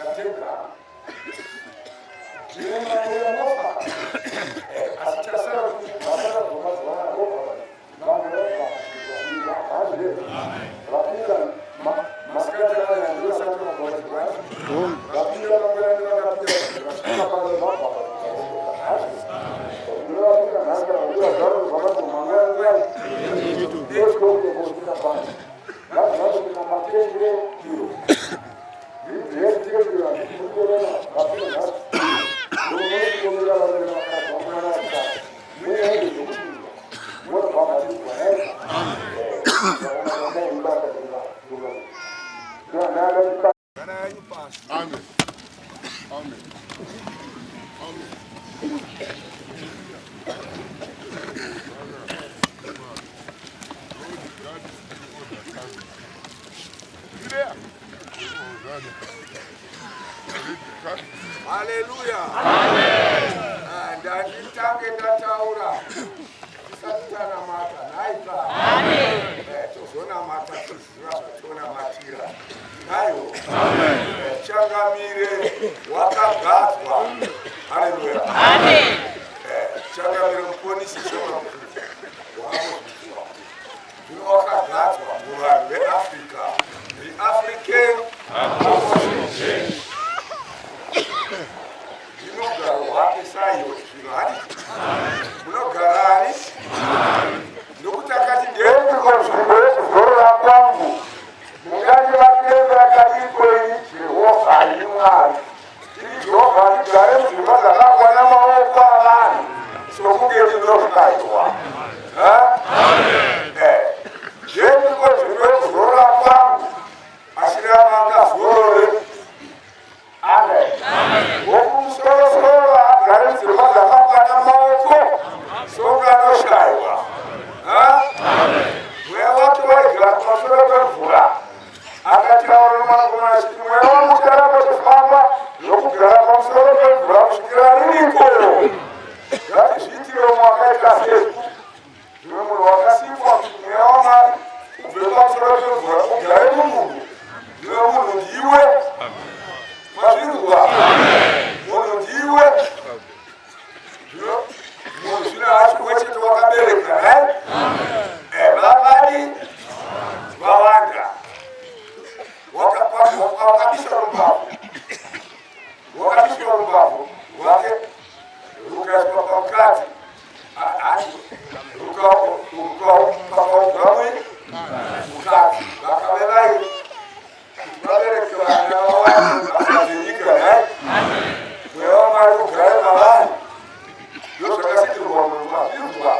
S3: Ndatenda. Zvino mauya mofa. Asi chasara kuti vasara zvamazuva ano vamwe vabva hazve. Vapinda masikati aya ndosati vabva vapinda mangwanani vakapinda vasvika pano vabva hazve. Ndovapinda nhasi kana kuti vagara zvakati mangwanani ndosvika pano. Ngazvazvina matendere kiro.
S1: Amen. Amen. Amen.
S3: Haleluya. Ndanditange ndataura tisati tanamata nhaika. Tozonamata toziva zvatonamatira. Naiwo. Changamire wakagadzwa. Haleluya. Changamire muponisi shoma wakambozvidzwa. Zvino wakagadzwa muvanhu veAfrica. The African Apostle. Ndinogaro hwake saiyo zvino handiti munogara ani nokuti akati
S2: Ndiko nzvimbo yekuzorora kwangu. Ndingandivakire rakadiko ini Jehovha ini Mwari. Ini Jehovha ndigare mudzimba dzakavakwa namaoko avanhu sokunge ndinoshaywa. Ndiko nzvimbo yekuzorora kwangu. Asina vangazorore. Amen. Wokumusorosoro agare mudzimba dzakavakwa namaoko sokunge anoshaywa. Mweya wake waigara pamusoro pemvura. Akataura nomwanakomana achiti, Mweya wangu ucharamba uchifamba nokugara pamusoro pemvura kusvikira riniko? Ngatizviitire umwe wakaita sesu. Zvimwe munhu wakasikwa kuti mweya waMwari ubve pamusoro pemvura ugare mumunhu. Zvino munhu ndiwe. Mazvinzwa? Munhu ndiwe. Zvino munhu zvino haasi umwe chete wakabereka, right? Vavadi vawanda. Wakabiswa rumbavhu. Wakabiswa rumbavhu rwake rukaiswa pamukadzi. Rukaubva mukadzi. Vakave vairi kuti vabereke vana vawande vasazenyika, right? Mweya waMwari ugare mavari. Ndozvakasikirwa munhu mazvinzwa.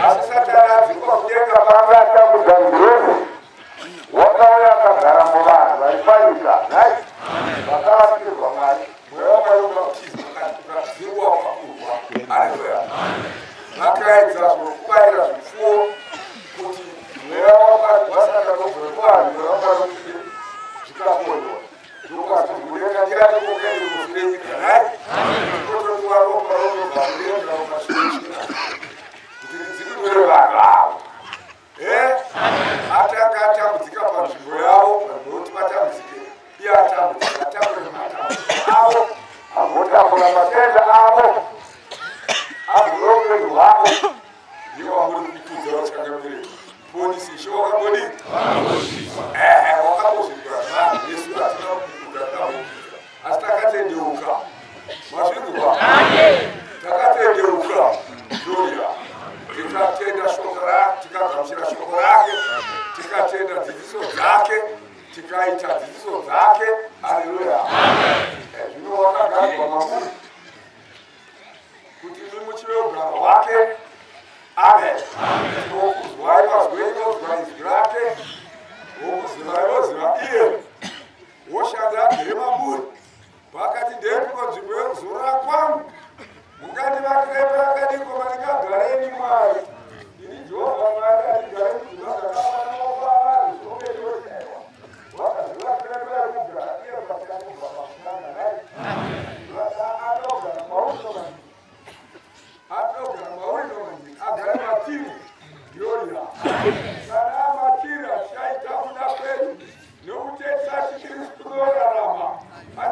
S2: Asi Satani adzingwa kudenga panga atambudza ngirozi. Wakauya akagara muvanhu vari panyika, right? Vakavakirwa Mwari. Mweya waMwari ukatiza ukadzingwa ukakurwa. Haleluya. Vakaedza zvokubayira zvipfuwo kuti mweya waSatani ubve muvanhu, mweya waMwari upinde zvikakoniwa. Ndokwazi kudenga ndikati kokende kufire nyika, right? Kototiwa ropa rinobva mudenga rukasvika kuti ridzikinure vanhu avo. Atanga atambudzika panzvimbo yavo, panzvimbo yekuti vatambudzike, iye atambudzika, atambure matambudziko avo, agotambura matenda avo, agore upenyu hwavo. Ndiye wamuri kukudza vachangamire muponisi Ishe wakambodii? Ehe, wakambozvikura zvanhu. Isu hatina kukudza, takambokudza, asi takatendeuka. Mazvinzwa? Takatendeuka. Gloria. Tikatenda shoko rake, tikagamuchira shoko rake, tikatenda dzidziso dzake, tikaita dzidziso dzake. Haleluya.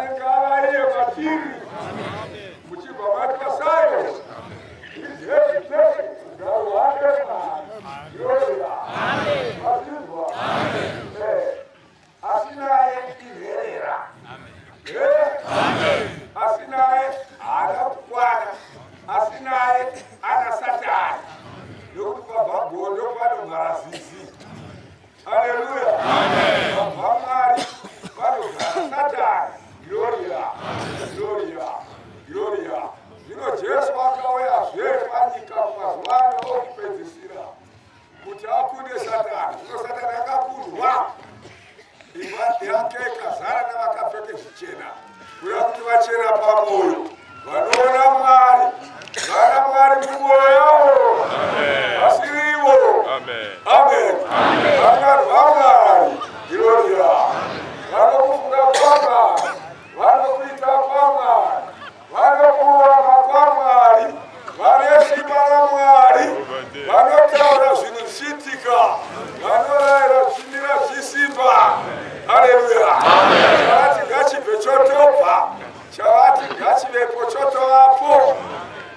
S3: Anenge ava iye matiri. Muchibva matwa sayo. Ugaro hwake Gloria. Mazvinzwa. Asinaye inherera. Asinaye haana kukwana. Asinaye ana Satani. Nokuti pabva gondo panogara zizi. Haleluya. Pabva Mwari panogara Satani. Gloria. Gloria. Gloria. Zvino Jesu akauyazve panyika mumazuva ano okupedzisira kuti akunde Satani. Zvino Satani akakundwa, imba yake ikazara navakapfeke zvichena, kuda kuti vachena pamwoyo, vanoona Mwari, vana Mwari mumwoyo yavo, vasirivo. Amen. Vana vaMwari, Gloria, vanokufunga kwaMwari, vanokuita kwaMwari, vanokururama kwaMwari, vane simba raMwari, vanotaura zvinhu zvichiitika, vanorayira zvichimira zvichisimba. Haleluya! Chavati ngachibve chotobva, chavati ngachivepo chotovapo,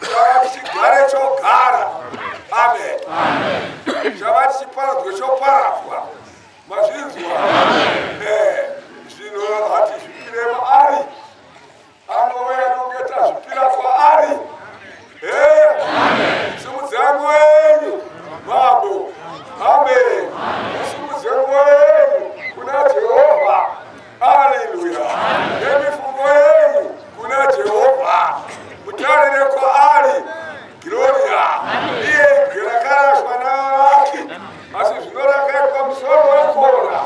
S3: chavati chigare chogara. Amen. Chavati chiparadzwe choparadzwa. Mazvinzwa? Zvino hatizvipire maari. Anouya nonge tazvipira kwaari. Simudzai mwoyo yenyu Mambo. Amen. Musimudze mwoyo yenyu kuna Jehovha. Haleluya. Nemifungo yenyu kuna Jehovha. Mutarire kwaari. Gloria. Iye ibwe rakarashwa navavaki, asi zvino rakaitwa musoro wekona.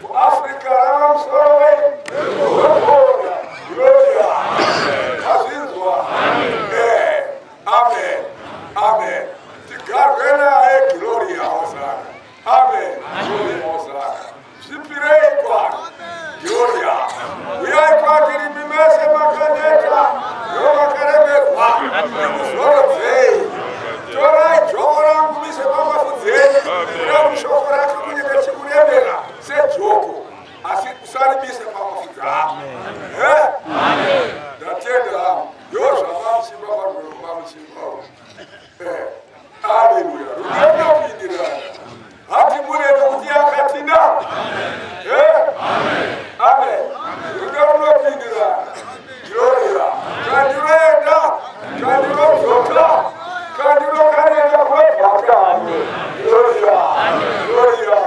S3: KuAfrica rava musoro wekona. Gloria. Mazvinzwa? Amen. Amen. Tigarwe naye. Gloria. Hosana. Amen. Gloria. Hosana. Zvipirei kwake. Gloria. Uyai kwatiri mimese makaneta novakaremerwa, ndikuzorodzei. Torai joko rangu mise pamafudzi enyu. Kuda kuti shoko rake kunenge chikuremera sejoko, asi usaribise pamafudzi ako. Ndatenda hangu. Ndo zvamamuchimba parwendo pamuchimba. Haleluya. Rudo runopindirana. Hatimune nokuti akatida. Amen. Rudo runopindirana. Gloria. Kandinoenda, kandinodzoka, kandinokarenda kwebhatani. Gloria. Gloria.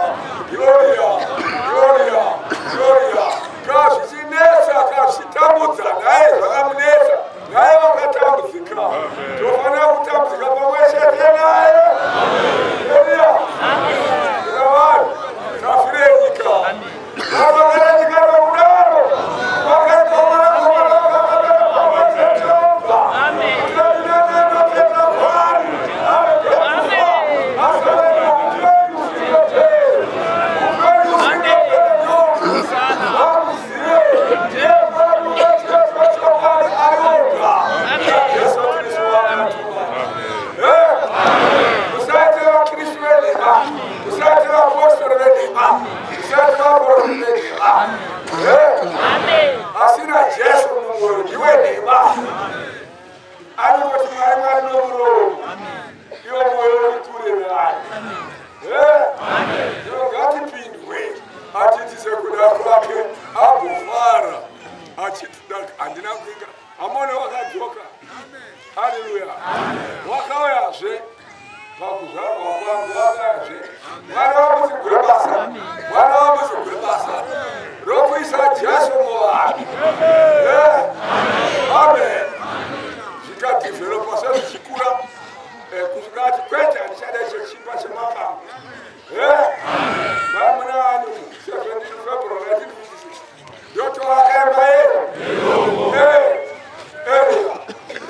S3: Gloria. Gloria. Gloria. Kazvichinetsa, kazvichitambudza, naye zvakamunetsa, naye vakatambudzika. Tofanira kutambudzika pamwe chete naye. Eria. Kuna vanhu tafire nyika. Vavakara nyika nokudaro. Vakaitwa mwanakomana vakadaro pamwe chete oga. Tinotenda Mwari. Arege kufa. Asave neupenyu husingaperi. Upenyu husingaperi vamuzive ndiye Mwari wechete wechokwadi ari oga, naJesu Kristu waakatuma. Musaite vaKristu venhema, musaite vapostori venhema, musaite vaprofita venhema. Asina Jesu mumwoyo ndiwe nhema. Anongoti Mwari, Mwari nomuromo, iwo mwoyo uri kure naye. Zvino ngatipindwe atiitise kuda kwake agofara achitida. Handina kuinga amone wakadzoka. Haleluya. Wakauyazve pakuzvarwa kwangu, wakauyazve. Mwana wamusigure basa, mwana wamusigure basa rokuisa Jesu muvanhu. Amen. Zvikadhivhelopa sezvichikura kusvika ati kwete, handichada icho chimba chemapango. Vamuna ani 17 February 1956 ndotovaka imba yedu. Eria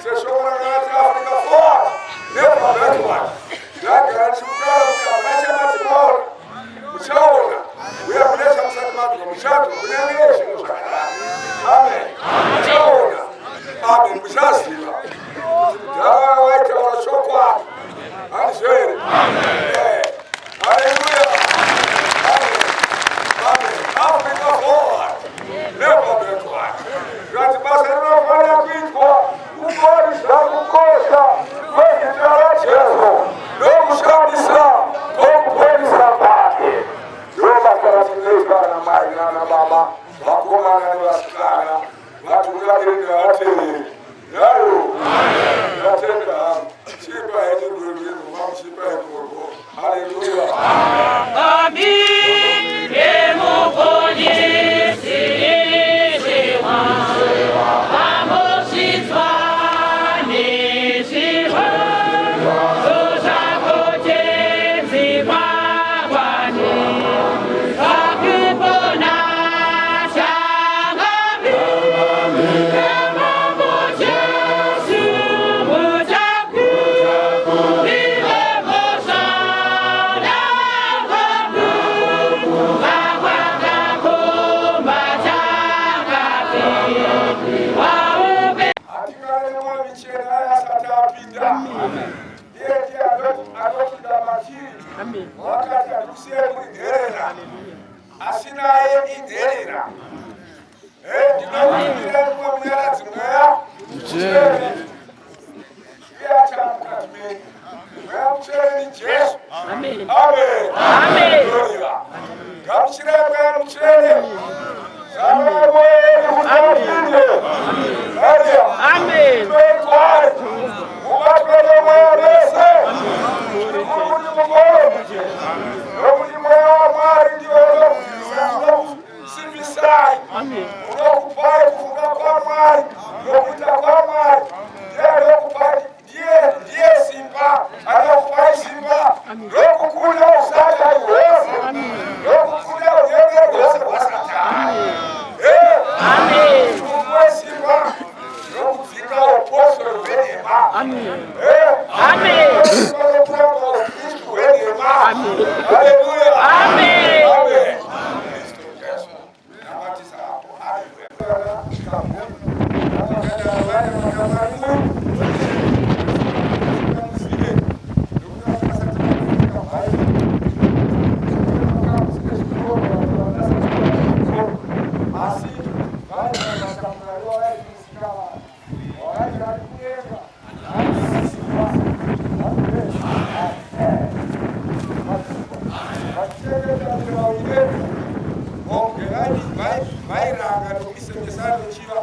S3: seshoko rakati Africa forward, never backward. Ndagara ndichikutaura kuti hamuna chamati maona, muchaona, uye hamuna chamusati manzwa, muchanzwa, kunyange zvinhu zvakadaro. Amen. Muchaona. Amen. Muchaziva kuti mudhara waitaura chokwadi. Handizvo here? Haleluya. Amen. Amen. Africa forward, never backward. Hatingave nemwoyo michena asati apinda. Iye ndiye anopinda matiri. Wakati hatikusiye muri nherera, asi naye inherera. Ndinokumbira mumwe munyaradzi, Mweya Mutsvene. Iye achava mukati menyu. Mweya Mutsvene ni Jesu. Amen. Gloria. Gamuchirai Mweya Mutsvene. Zarurai mwoyo yenyu kuti apinde. Amen. Kwari mubatwe nomweya wese, zvikuru kuti mugore, nokuti Mweya waMwari ndiwo unokusimbisai, unokupai kufunga kwaMwari nokuita kwaMwari. Ndiye anokupai, ndiye simba, anokupai simba rokukunda usatani hwose, rokukunda unyengeri hwose hwaSatani. Muwe simba rokudzinga upostori hwenhema, simba rokuramba ukristu hwenhema. Haleluya, amen. Kristu Jesu namatisa apo. Haleluya. Asi vairanga nokuisemesa nochiva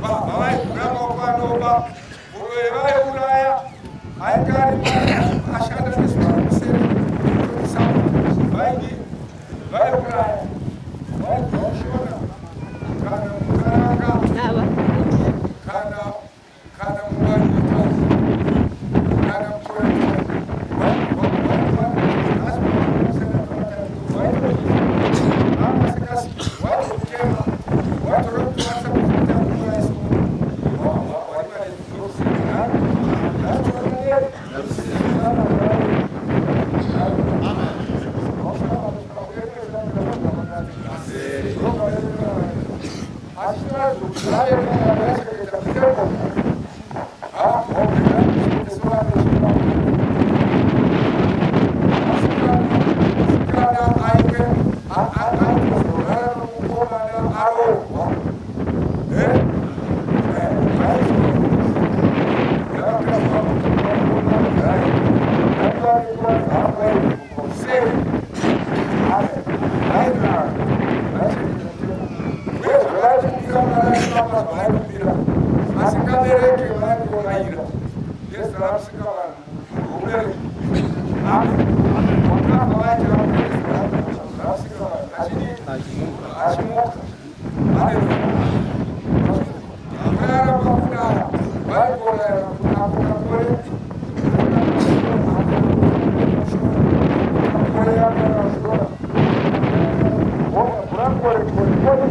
S3: baba vaigura maoko anoba muroyi, vaiuraya ainge ari ashanda nezuva remusere. Vaidi vaiuraya, vaibva muShona kana muKaranga kana muManyika kana Asingabereke vaingorayira nezvaramusika vanhu ubereki wakafa vaitiramusika vanhu achidii, achimuka. Haleluya. Kurarama kudara vaingorayira apo kakore kakore yakarashora burakore kore kore kore.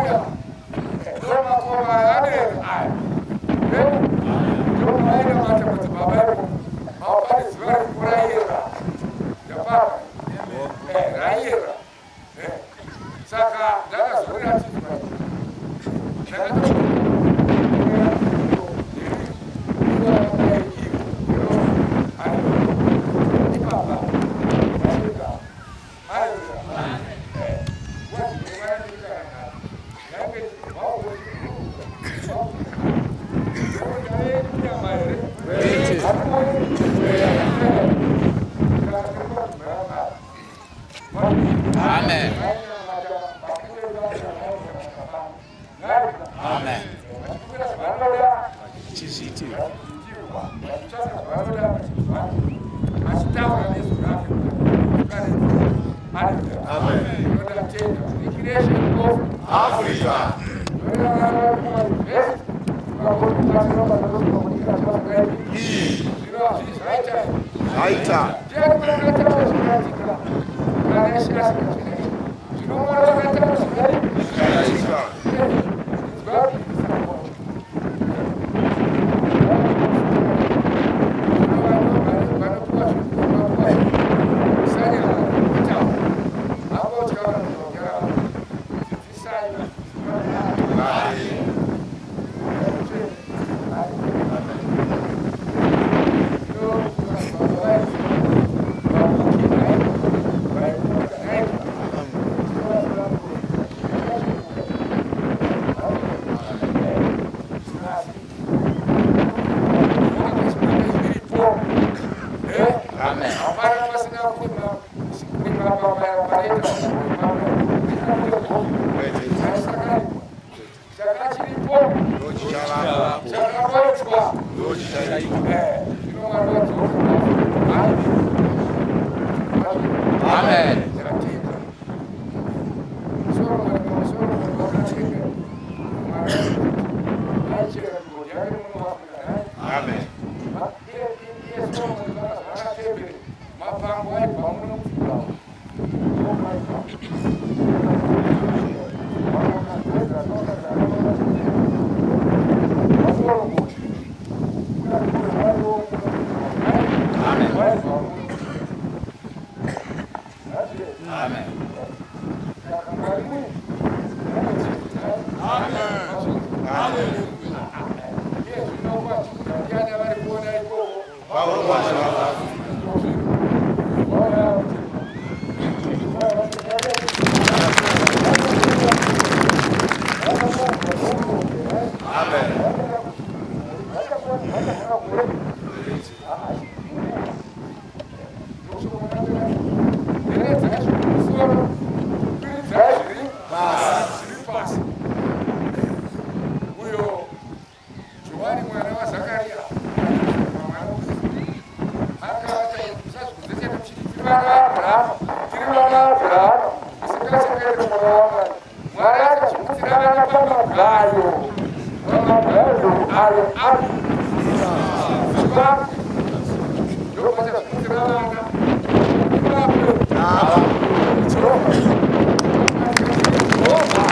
S3: Zvabuda. Ndomakoma aneri aya. Ndomaenda mata madzibaba iko. Mapari zuva rekurayira. Ndapapa. Rayira. Saka ndakazoratidzwa.
S5: Amen. Amen. Chizviti.
S1: Africa. Zvaita. Zvaita.
S5: Amen.
S1: Amen.
S5: Amen.
S3: Uyo Johani mwana waZakaria tiri vana Abrahamu isingasengeri mwana waMwari. Mwari akazvikutsira vana pamagayo ayo ari ndopachazvikutsira vana ipapo. Jehovha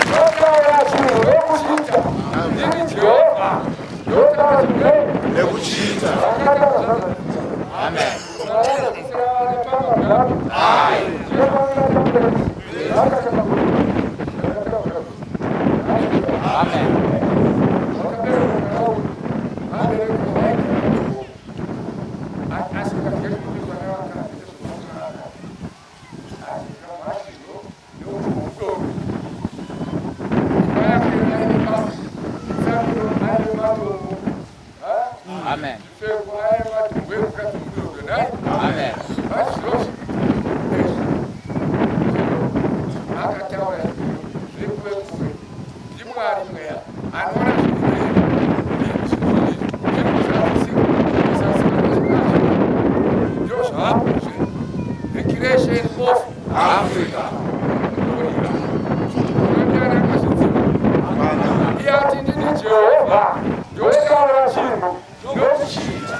S3: ndotaura chinhu nekuchiita. Ndini Jehovha ndotaura chinhu
S1: nekuchiita.
S5: Amen. Amen. Amen. Amen.
S3: Akataura zviri kure ndiMwari mweya anoona zviri zvapo the creation of
S1: Africa.
S3: Iye ati ndini Jehovha ndotaura chinhu ndokuchiita.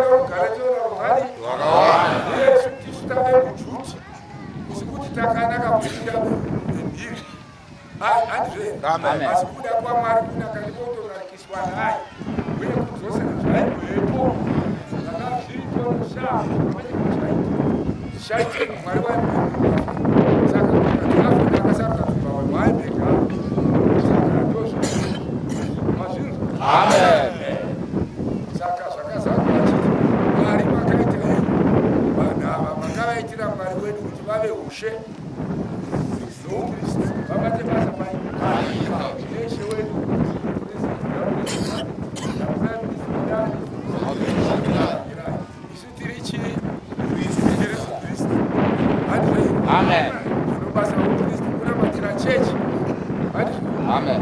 S3: Tinoda rugare, tinoda rugare yesu. Tisu tave kujuti isi kuti takanaka kupinda mhiri, handizve? Asi kuda kwaMwari kunaka ndiko kutonakiswa naye uye kudzosera zvaibwepo zvaka zviripo shaa. Mwari waibeka, saka Afrika akasarudza kubva vanhu vaibeka, saka ndozvo mazvinzwa.
S5: Amen.
S3: Saka zvakazarwa chiti Mwari makaita vanhu ava, makavaitira Mwari wedu kuti vave ushe noupristi, vabate basa panyika neshe wedu. Isu tiri chii? Tiri mupristi, handizvo?
S5: Amen.
S3: Zvino basa roupristi kunamatira chechi, handizvo?
S5: Amen.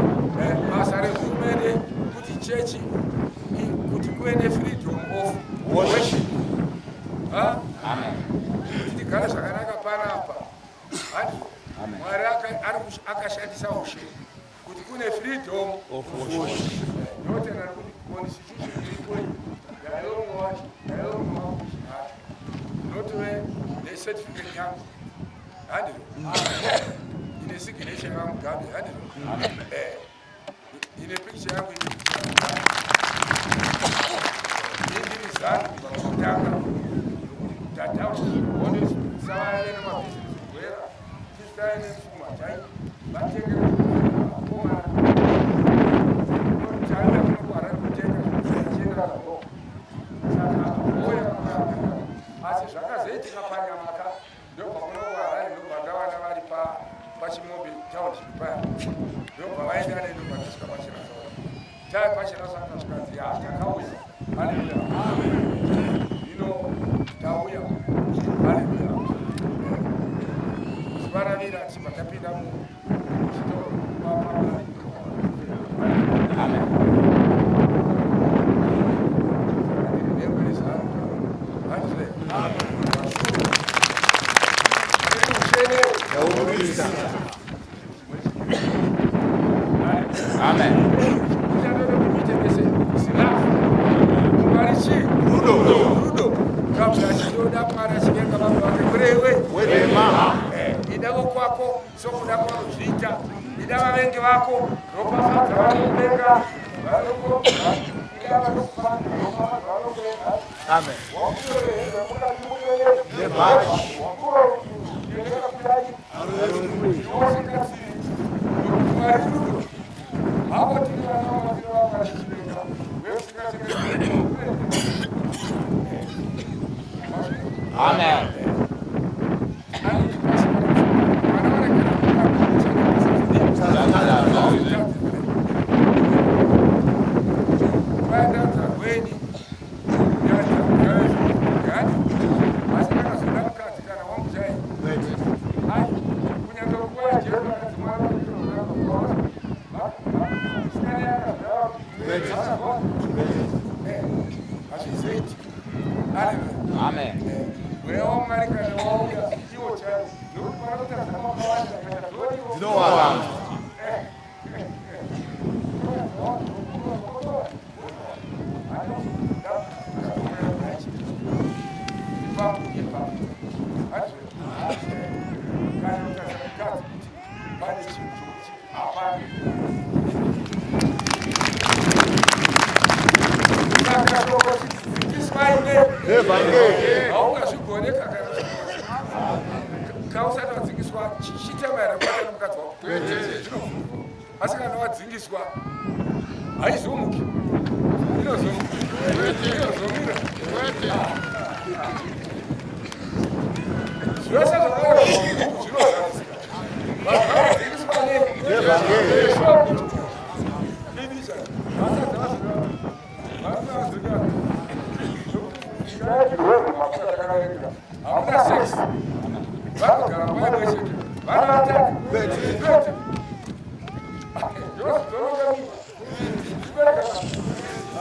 S3: Basa rehurumende kuti chechi kuti kuve nefreedom of worship. Ha?
S5: Amen.
S3: Kuti tigare zvakanaka panapa, handizvo?
S5: Amen.
S3: Mwari akashandisa ushe kuti kune freedom of worship. Ndotenda kuti constitution iripo yairomwe wacho, yairomwe wacho notove necertificate yangu, handizvo? Ine signature yaMugabe, handizvo? Ine picture yangu, ine picture yaMugabe. Indiri ZANU kubva pakutanga, tataonesavave nemabhizinesi kugwera tisitave nepfuma chai vatengere vakomana taiuya kuno kuHarare kutenga achienda nazvo. Saka ouya kuAfrica, asi zvakazoitika panyamaka ndobva kuno kuHarare, ndobva ndawana vari paChimobi township paya, ndobva vaenda nendobva ndasvika paChirasa. Tai paChirasa akasvikanzi, "Ya, takauya, haleluya, zvino tauya, haleluya." Zuva ravira tichibva tapinda muchitoro.
S5: Amen.
S3: Ndiri nhengo yeZANU, handizve? Tiri ushe
S1: Nouprista.
S5: Amen.
S3: Uchatoda kuti muite mese zirafu. Mwari chii?
S1: Rudo.
S3: Rudo. Kabva achitoda Mwari achivenga vamwe vake kurewe.
S1: Wedema.
S3: Idavo kwako sokuda kwaunozviita, ida vavengi vako, ropafadza vanokuvenga, ida vanokupa, ropafadza vanokuvenga.
S1: Amen.
S3: Nebhachi. Mwari rudo. Hapo tiri vana vamatiri vamwari chivenga weusingachengeti.
S5: Amen.
S3: Hazvizoiti. Haleluya.
S5: Amen.
S3: Mweya waMwari kana wauya iwo chaiwo, nokuti panotadza makawanda kaita zoriwo
S1: Dzinowanda.
S3: Ipapo ipapo, kana ukaza mukadzi kuti pane chinhu chokuti hapana. Saka shoko chidzidziswaine
S1: Nevhangeri.
S3: haungazvigoneka kana kausati wadzingiswa. Chitema here kubata nomukadzi wako? Asi kana wadzingiswa haizomuki, inozomuka, inozomira. Zvose zvakareva mubhuku zvinozadzisika. Vanhu vanodzingiswa
S1: Nevhangeri.
S3: neshoko. Idisha vasati vazodzinga, hamuna sex, vanogara nguva imwe chete, vanovata kwete. Zvoronga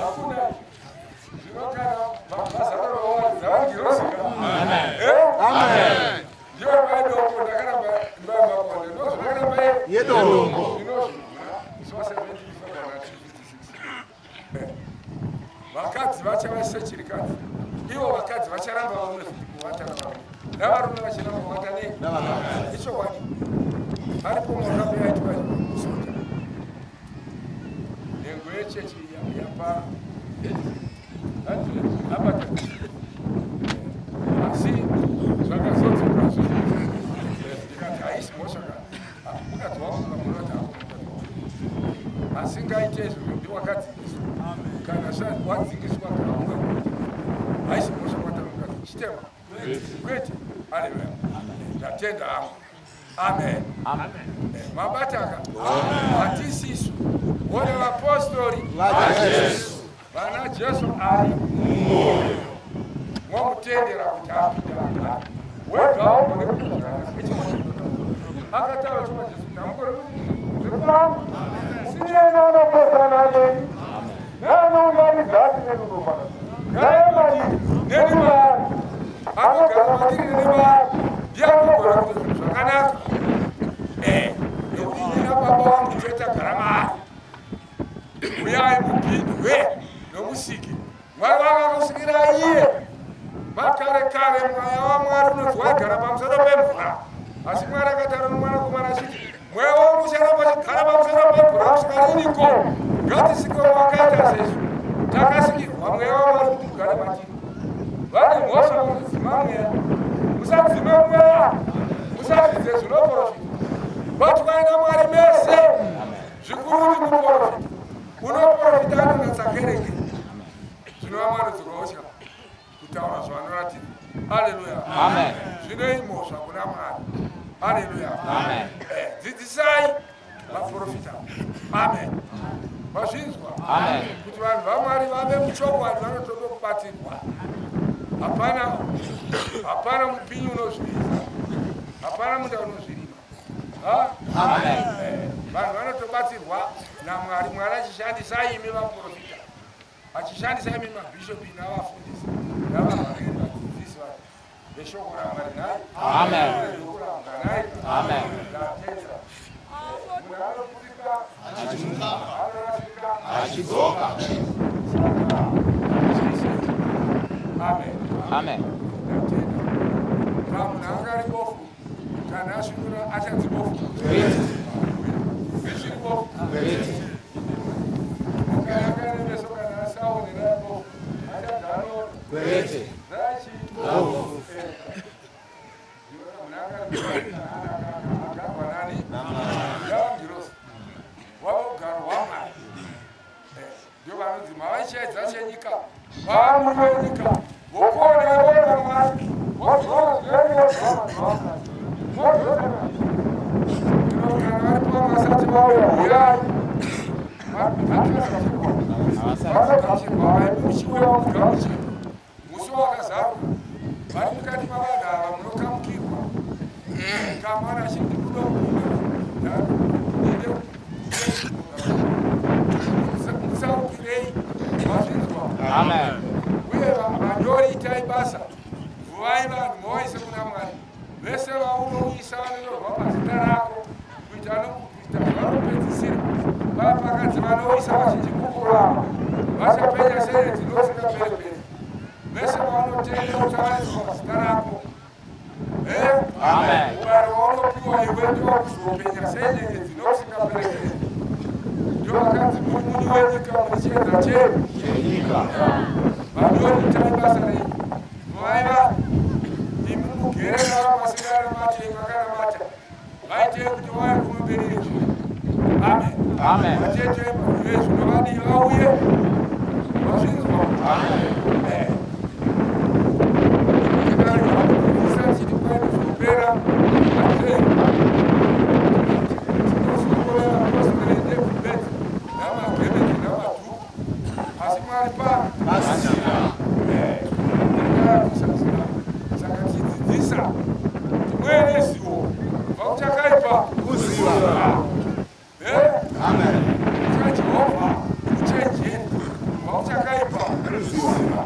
S3: hakuna. Zvino kana mazaroro dzavangirosika ndiyo vaidoko, ndakaramba imba yamakonde, ndozvakaramba
S1: Yedorongo.
S3: Zvinozvigura zuva 17 February 1956 vakadzi. vachava sechirikadzi. Ivo vakadzi vacharamba varume futi kuvata navarume, navarume vachiramba kuvata nei. Ichokwadi. Aripo murapo yaitwa musoja. Nhengo yechechi yapa abata, asi zvakazodzoka zvinhu. Ndikati haisi mhosva ka mukadzi wangu kamunoti ako mukadzi wangu asingaite izvozvo ndiwakadzingiswa. Kana wadzingiswa kaunga haisi mhosva kwata mukadzi chitema kwete. Haleluya, ndatenda hangu. Amen. Mabataka hatisisu vone vapostori vana Jesu ari momutendera kuti apinde agare wegawo mune akataura choma Jesu namukore
S2: Zvikwangu siyena anopesana neni neanounganidza ati nerurumano naye madiri
S3: nenimari anogara matiri nemari ndiye anogona kuita zvinhu zvakanaka. Nekuti ini nababa vangu totagara maari. Uyai mupindwe nomusiki. Mwari vakakusikira iye makare kare. Mweya waMwari unonzi waigara pamusoro pemvura, asi Mwari akataura nomwanakomana achiti, "Mweya wangu ucharamba uchigara pamusoro pemvura kusvika riniko? Ngatisike wakaita sesu." Takasikirwa mweya waMwari kuti ugare matiri. Vane mhosva vanodzima mweya. Musadzima mweya, musadzidze zvinoprofita. Batwai naMwari mese, zvikuru kuti muprofita unoprofita anonatsa kereke. Zvinova mwanodzirwautya kutaura zvavanoratidza. Aleluya.
S5: Amen.
S3: Zvino imhosva kuna Mwari. Aleluya.
S5: Amen.
S3: Dzidzisai vaprofita. Amen. Mazvinzwa?
S5: Amen.
S3: Kuti vanhu vaMwari vave muchokwadi vanotoda kubatsirwa. Hapana, hapana mupinyi unozvirima, hapana munda unozvirima. Ha?
S5: Amen.
S3: Vanhu vanotobatsirwa naMwari, Mwari achishandisa imi vaprofita, achishandisa imi mabhishopi navafundisi navavhangeri, vadzidzisi vanhu veshoko raMwari. Nhai?
S5: Amen.
S3: Kurambwa nhai?
S5: Amen.
S3: Ndatenda. Munhu anopurika, anorasika,
S1: achidzoka.
S3: Amen.
S5: Amen.
S3: Ndatenda. Kana munhu anga ari bofu, kana asvinura achanzi bofu? Richiri bofu. Kana anga nemeso, kana asaonera bofu, achanzi anoona?
S5: Kwete.
S3: Rachi munhu anga agagwa nani? Yavangirosi wava ugaro hwaMwari. Ndio vanonzi mavachiedza chenyika, vamuri venyika vokuona vona Mwari, vozviona zvenyu, vozviona Mwari. Kana vari pamwe vasati vauya, uyai. Vanogashirwa muchiuya mugamuchirwa musi wakazaruka. Vari mukati mavanhu ava munokamukirwa. Kamwana achiti kuda kupinda, inde musaukirei. Mazvinzwa?
S5: Amen.
S3: Uye vanyori, itai basa, vuvai vanhu movaise kuna Mwari. Vese vaunouyisa vanonyorwa pazita rako kuita nokuita zvavanopedzisira vapakadzi vanouyisa vazhinji kukurama vachapenya senyeredzi nokusingaperi-peri. Vese vaunotenda uchavaiswa pazita rako.
S5: Amen.
S3: Mubayiro waunopiwa iwe ndewakuzopenya senyeredzi nokusingaperi-peri. Ndio vakanzi muri munyu wenyika, muri chiedza chedu
S1: chenyika.
S3: Vanyori, itai basa renyu, vaiva imi mugere navo vasingaramati vakaramata, vaitei kuti vauye kumberi yezvino. Amen.
S5: Amen.
S3: Vatete vezvino vadii vauye. Vazvinzwa? Tikarwa chiti kwaine zvinopera ate tinozokorera postori ndebhubedzi namagemenzi namadhuku, asi Mwari pa
S1: pasina.
S3: Saka tichidzidzisa kuti muene zivo kubva kuchakaipa
S1: kuziva.
S3: Eh?
S1: Amen.
S3: Kutya Jehovha uchenjeri, kubva kuchakaipa
S1: kuziva.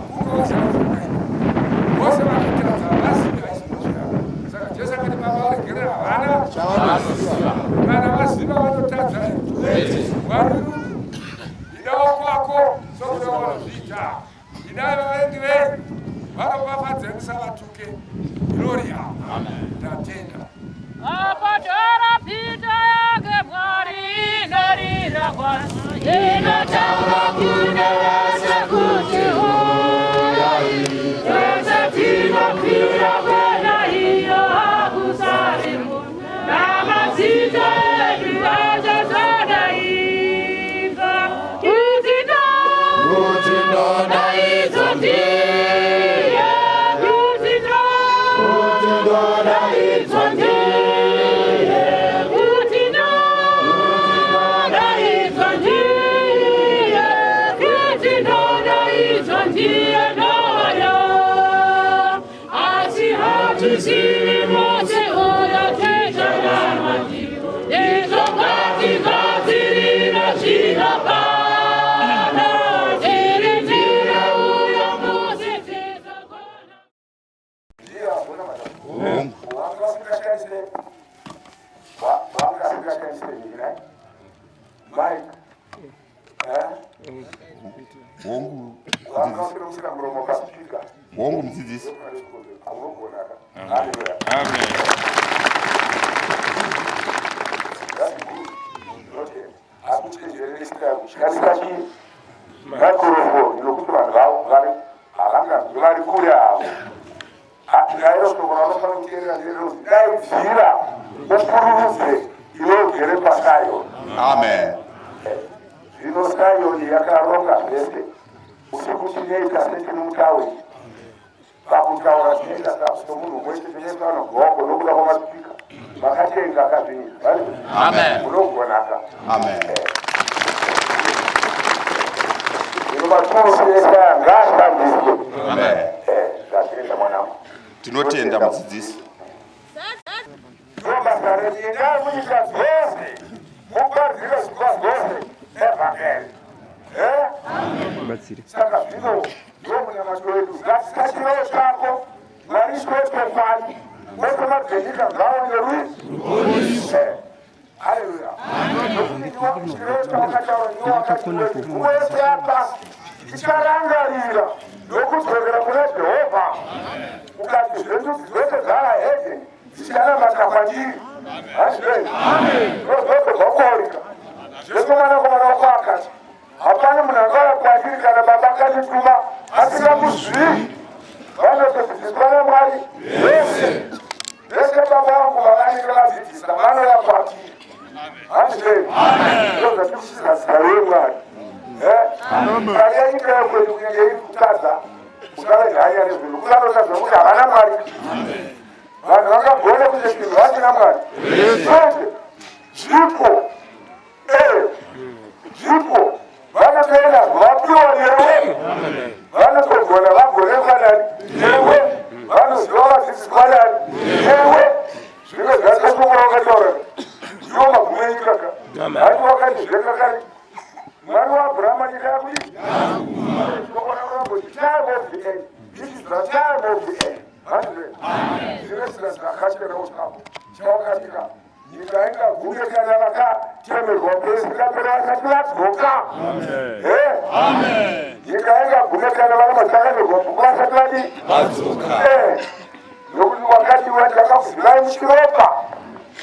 S3: Varopafadzei musavatuke. Gloria. Ndatenda.
S6: Apatora pita yake Mwari inorira kwa inotaura kune vese kuti huyai tose tinokwira kwena iyo hakusari munhu namazita edu achazodaidzwa kuti
S1: Kuti
S6: ndodaidzwa ndiye kuti ndodaidzwa ndiye kuti ndodaidzwa ndiye kuti ndodaidzwa ndiye ndoyo asi hatizivi mose uyo ticharama ndiwo ndizvo ngatigadzirire zvino pano tirindire uyo musi tizogona.
S2: Ndiye agona madam. Vanga vasingashandise vanga vasingashandise nhingi mike. Eh?
S1: Hongu.
S2: Vanga vasina kusina muromo kasipika.
S1: Hongu, mudzidzisi.
S2: Amunogonaka. Haleluya.
S1: Amen.
S2: That's good. Notenda. Akuchenjerere kushandisa chii? Microphone nokuti vanhu vavo vari havanganzwi vari kure avo. Nairo shoko raunofanira kuteerera nderekuti daidzira upururudze iwe ugere paSayoni.
S1: Amen.
S2: Zvino Sayoni yakaronga zvese. Usiku tinoita setiri mutauni. Pakutaura tinoita somunhu umwe chete chete vanobva nokuda kwamasipika. Makatenga kazvinhu.
S5: Amen.
S2: Munogonaka.
S1: Amen.
S2: Zvino maturusi ese aya ngaashandiswe.
S1: Amen.
S2: Ndatenda mwanangu.
S1: Tinotenda, mudzidzisi.
S2: Ndobasa renyu, endai munyika dzose muparidzire zvisikwa zvose evhangeri. Saka zvino ndo munamato wedu, ngatisachiroo chako Mwari chwechokwadi wese mabvenyika ngaone rui. Haleluya. Nokuti chirevo chawakataura ndiwo wakati migumo yese yapasi icharangarira nokudzokera kuna Jehovha, ukati zvendudzi dzose dzavahedheni dzichanamata kwandiri. Hazvei zvozvose zvakuorika. Jesu mwanakomana wako akati hapana munhu angauya kwandiri kana Baba akandituma asingamuzvii. Vanotodzidziswa naMwari vese vese Baba vangu vavanenge vadzidzisa vanouya kwatiri. Handizvei ndo zvatiri zita reMwari mari yanyika yekwedu kunenge iri kutadza usave hanya nezvinhu kuvanotadza kuti havana Mwari. Vanhu vangagone kuite chinhu vasina Mwari? Kwete, zvipo zvipo vanotoenda vapiwa newe, vanotogona vagonekwa nani? Newe. Vanoziva vadzidziswa nani? Newe. Zvimwe zvakashokora wakataura ndiwo magumo enyika ka hati wakandizveka kare Mwari waAbhurahama nyika yakudii. Shoko rakuramboti time of the end. This is the time of the end. Zvine zvakacherawo chako chawakatika nyika ingagume kana vakatemerwa pesingapera vasati vadzoka. Nyika ingagume kana vana machakamerwa bhuku vasati vadii? Nokuti wakati watakakuzivai muchiropa,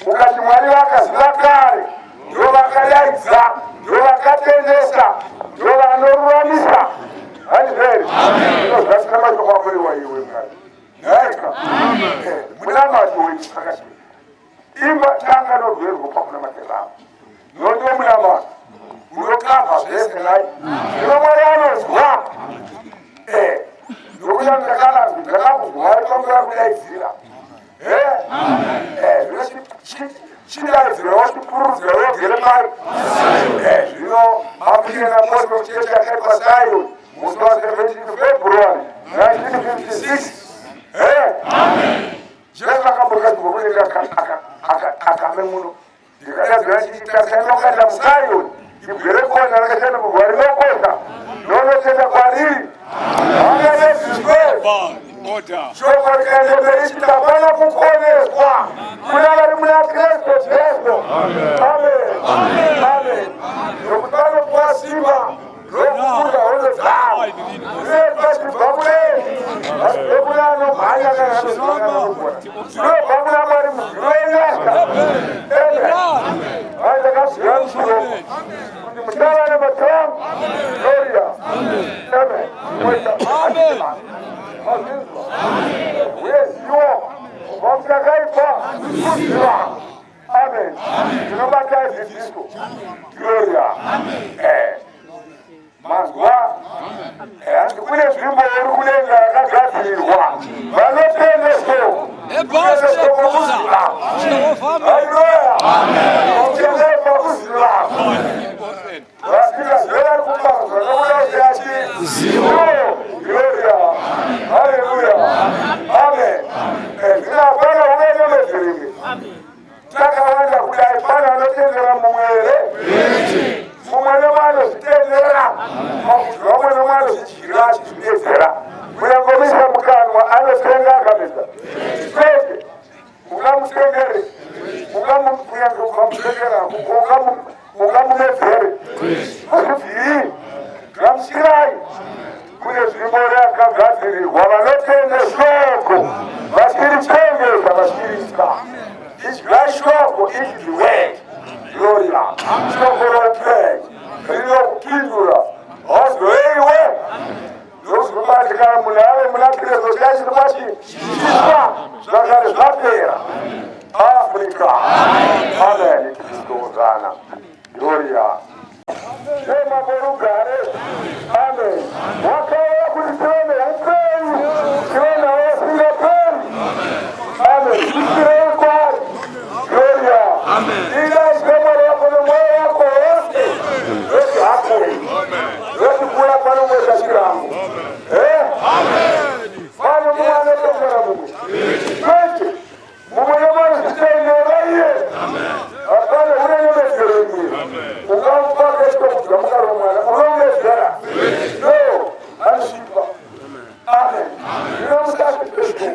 S2: ukati Mwari vakaziva kare, ndo vakadaidza, ndo vakatendesa, ndo vanoruramisa. Handizveri ino zvasina mashoko akorewa iwe Mwari naika munamato wedu akati imba tanga norwerwo pakunamatira nondo munamato unokavha zvese nai. Zvino Mwari anozwa nokuti ndakakuzwai pamura kudaidzira. Zvino chidaidzirawo, chipurudzirawo gere pari. Zvino African Apostle Church yakaitwa Zion musi wa17 February 1956. Jesu akamboka kudenga akame muno ndikadaidzira chiitasainokanda muZion igwere kona rakashanda mugwa rinokosha nonotenda kwariri vangadedziswe. Shoko rikaendemberi chitapana kukoneswa kuna vari muna Kristu Jesu. Amen, amen. Nokuti vanopuwa simba rokukunda hondo dzavo zvinetwa chibva kure. Zvinobva kuna Mwari muzivo yenyasha. Amen. Hai ndakabvira mushoko kuti musava nematangu. Gloria. Amen. Amen. Mazvinzwa. Uye zivo kubva muchakaipa kuziva. Amen. Tinobata dzidziso. Gloria. Eh. Manzwa? Hanzi kune nzvimbo iri kudenga yakagadzirirwa vanotendeswa. Kutendeswa kwokuziva. Haleluya. Kutendeswa kuziva. Vasingazve vari kupanzwa nokuda kuti ati zivo. Gloria. Haleluya. Amen. Zvino hapana unonemedzereke. Takawanda kudai pane anotendera mumwe here? Mumwe nemumwe anozvitendera. Pakudya mumwe nemumwe anozvidyira achizvidedzera. Kunyangomuisa mukanwa anotenga akamedza. Kwete. Ungamutendere. Ungamu kunyange ukamutendera ungamumedzere. Hazvibviri. Gamuchirai. Kune nzvimbo yakagadzirirwa vanotende shoko vachirichengeta vachiriita. Idya shoko, eat the word. Gloria. Shoko roupenyu rinokupindura. Hauzoveiwe ndokuzobatikana munhu ave muna Kristu chachiri kwachi chitsva, zvakare zvapera. Africa. Amen. Kristu hosana. Gloria. Shema morugare. Amen. Wakauya kuti tive neupenyu, tive nawo usingaperi. Amen. Zvisirei kwaari. Gloria. Ida Ishe Mwari wako nomwoyo wako wose. Zvoti hakoi. Zvoti kuuya panongoita chirango. Eh? Pane mumwe anotongera mumwe. Kwete. Mumwe nemumwe anozvitendera iye. Hapana unenemedzero imwe. Ungamupa kecho kudya mukaro mwana. Unomedzera. No. Anosvipa. Amen. Zvino musazvipe shoko.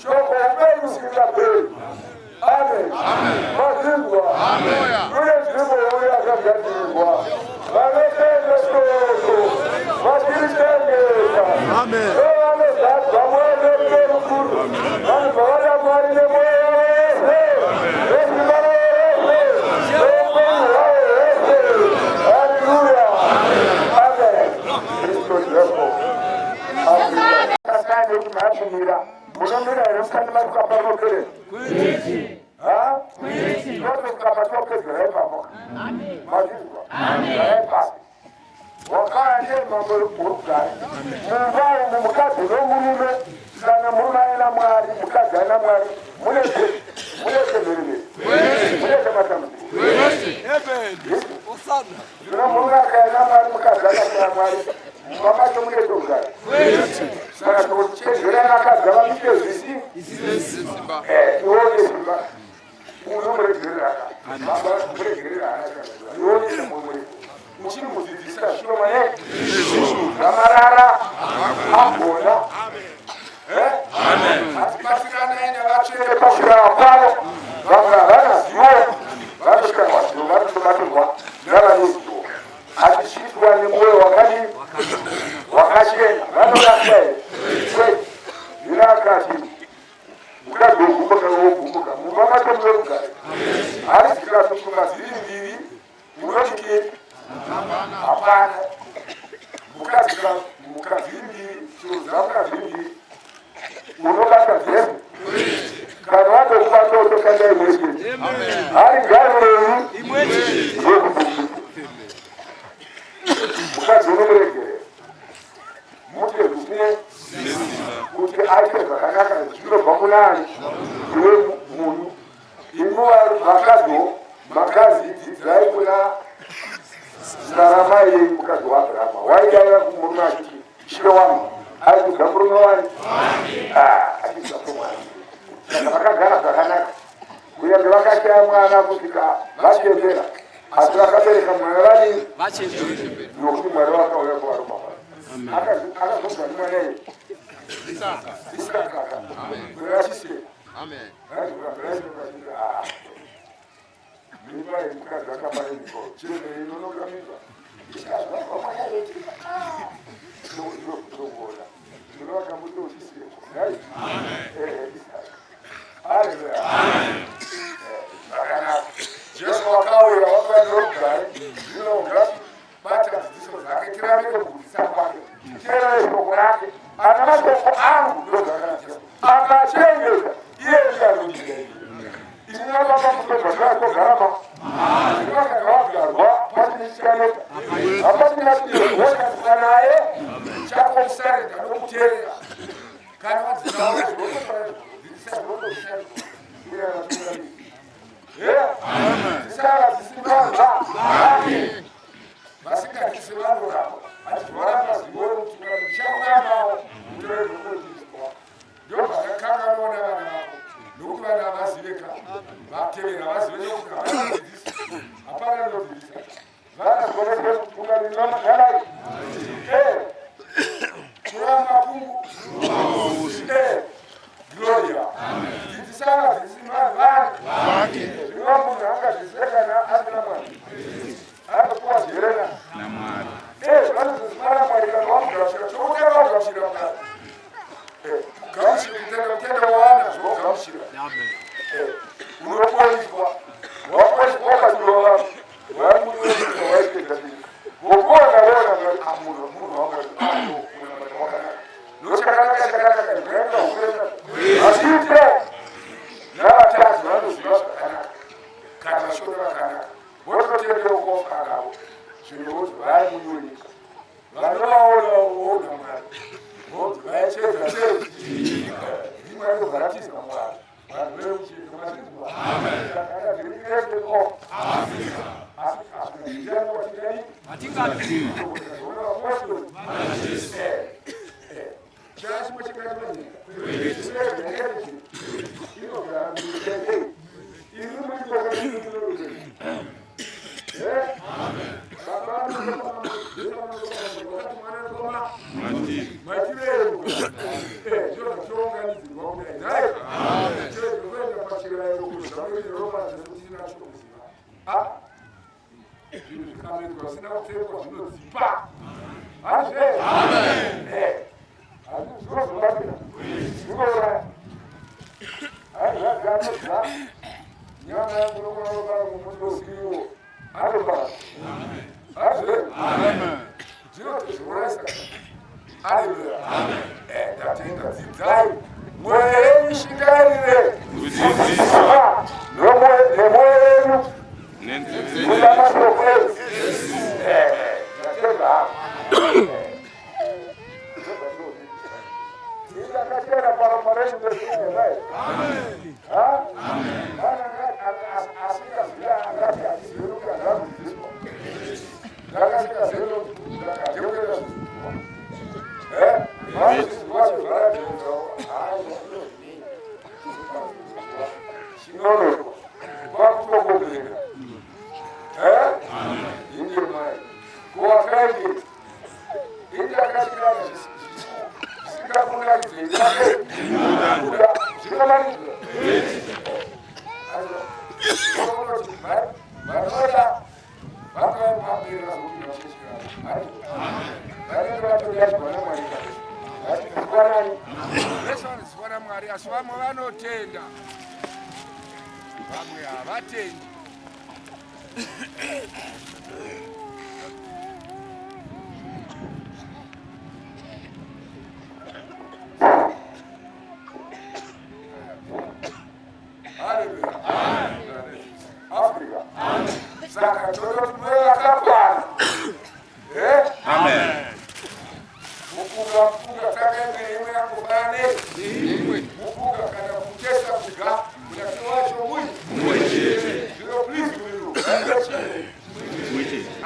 S2: Shoko upenyu usingaperi. Amen. Mazvinzwa. Kune nzvimbo yauya yakagadzirirwa vanotenda shoko vachirichengeta. Vanozadzwa mwoyo nerudo rukuru. Vanobva vada Mwari nemwoyo wavo wese, nesimba ravo rese, neupenyu hwavo hwese. Haleluya. Amen. Kristu Jesu. Afrika. Kuti makumira. Munomira here mukati masvika panopere? Ha? Tinotosvika patopedzera ipapo. Mazvinzwa? Garai pasi. Wakaya ndiye mambo worugare. Mumba umu mukadzi nomurume, kana murume aina Mwari, mukadzi aina Mwari, mune mheremhere, mune matambudziko. Zvino murume akaina Mwari, mukadzi akashaya Mwari, mumba macho mune rugare. Saka chenjerai vakadzi avabike zvisi iwe simba unomuregerera muregerera iwe mumwe uchimudzidzisa zvishoma zvamarara agona atibatsiranai navatsvene pakurava kwavo. Vamwe havana zivo, vatosvikanwa zivo, vatotobatirwa navane zivo achichiitwa nemwoyo wakadii wakachena. Vanoraswa here? Kwete. Zvino akati mukadzi wogumbuka wogumbuka, mumba macho mune rugare. Hari dzikatotuma dziri mbiri munodii? Hapana. Mukadzi mukadzi mbiri chirudza mukadzi mbiri unobata dzese kana watokubata otokanda imwe chete hari garirei ndokubumbuka. Mukadzi unomuregerera mute zvisine kuti aite zvakanaka zvinobva munani iwe munhu. Imi vakadziwo makazi dzidzai kuna Sara mai mukadzi waAbhurahama waidaira kumurume achiti ishe wangu, aikudza murume wani achidza somwana. Saka vakagara zvakanaka kunyange vakashaya mwana kusvika vachembera, asi vakabereka mwana vari nokuti Mwari vakauya kuvaropafadza. Akazobva nemwana iye Isaka achiseka. Mimba yemukadzi akabara mimba chembere inonoka mimba ichazvarwa mwana yeti ndokuona zvino vakamutochiseko. Isaka. angu ndozvakanaka Jesu akachengeta iye ndiye anondida ini nababa mutozvakatogarama zvinakakavagarwa pasina chikaneta hapasina chiyokatika naye
S3: Chako kusarenda nokuteerera. Kana wadzidza zvinotodzodzisa zvinotodzodzisa. Vasingatisi vanorapa achirwara mazivo ekutungamiri ndichakurambawo mutore zvokunodzidziswa ndozvakakanganwa navana vako nokuti vana havazive ka vatevera havazive nokuti havana mudzidzisi hapana nodzidzisa
S2: vana zvokutungamiri vamagarai
S3: kuramba pungu gloria dzidzisa vadzidzisi vanhu
S2: vake zvinova munhu angadzidzise kana asina mwana anopuwa zverena
S1: namwari
S2: vanozoziva namwari kana wamugamuchira
S3: chokutanga wagamuchira mwari gamuchira kutenda kutenda wawana zvogamuchira
S2: unoponiswa waponiswa wakadiwa vanhu vamunoa waitenda vokuona vona mwari amunhu munhu wamwari munamata wakanaka
S3: nochakanaka chakanaka kazvikaenda hukuenda
S2: asiite navatadzi vanoziva zvakanaka
S3: kana vashona vakanaka vototendeukofanavo zvinhu vari munyika vanovaonaoona mwari vobva vaichedza sei ndimwe anobvaratiza mwari vanhu veuchito mazvinzwa zvinhu zvikamedzwa zvisina kupfekwa zvinodzipa hazve
S2: zvinozobatsira zvinouraya aizvaganodza nyama yangu nokunaobara mumundosiwo anobara
S3: hazve zvinotozviurayisa aleluya ndatenda dzidzai
S2: mwoyo yenyu ishingairire
S1: kudzidziswa
S2: nemwoyo yenyu
S1: nenzeve
S2: kuda mashoko enyu ndatenda hako ndakachena paropa renyu ndezvinezai asingaziva angati handizivi kuti handakudzidziswa ndakasingazivi ndakateurera chinonoka kwakutokobereka indemai kuwakaike indakachikana zvisingakunakidze zvinomanidzwa
S3: vanoda vakaipamberi vazokuavanenge vatodadzwa namwari vachizwanani vese vanoziva namwari asi vamwe vanotenda vamwe havatendi haleluya
S2: Afrika saka tototi mweya yakakwana
S1: amen
S3: mupunga mupunga takaimwe imwe yangofanane mupunga kana kutesa kudya munake wacho mui zvino please uyu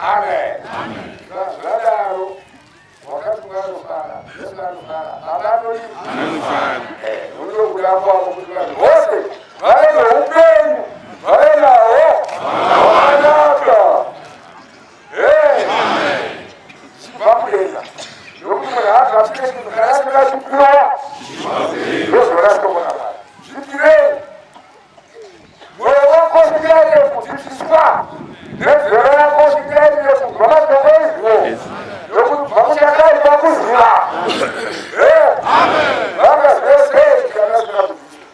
S3: amen
S2: zvadaro wakati mwanofara yesu anofara baba anodii
S1: anofara
S2: ndokuda kwavo kuti vanhu vose vave noupenyu vave nawo hwakanaka zvichibva kudenga nokuti munhu haagashire chinhu kana asina chipiwa ndozvorasokona mwari zvipirei mwoyo wako shingaire kudzidziswa nenzeve yako shingaire kunzwa mashoko izvo nokuti kubva kuchakaipa kuziva vanga zvese kana zvisina kudzidziswa.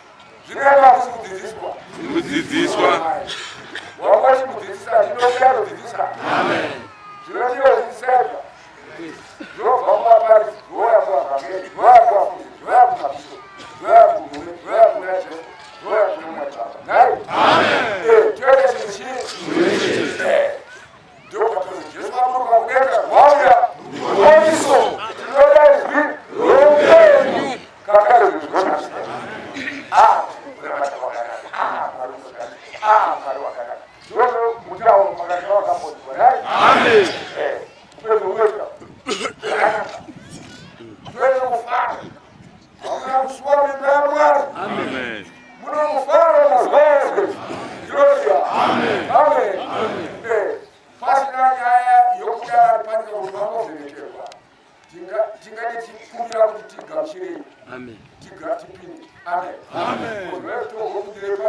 S2: Tigatipinde. Amen. Amen.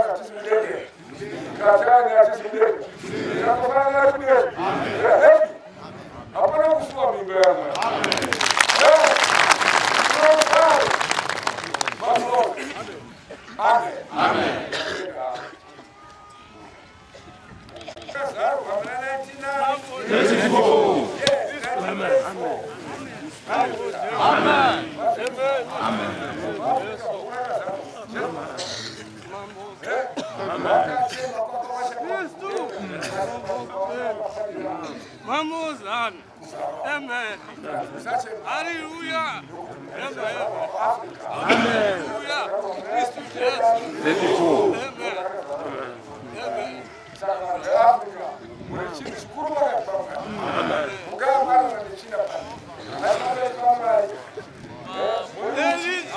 S2: Hatisi mudenge. Katani hatisi mudenge. Takafanana kudenge. Amen. Hapana kusuwa mimba ya Mwari. Amen. Amen. Amen. Kazarwa muna 1934. Yes, 1934. Amen. Amen.
S6: Mamozana. Amen. Hallelujah. Amen. Hallelujah. Kristu Jesu.
S1: 34.
S6: Amen. Amen.
S2: Saka veAfrica mune chinhu chikuru pakati pamwari. Mukafanana nechina pano. Asi pakati pamwari.
S6: Eli Jesu.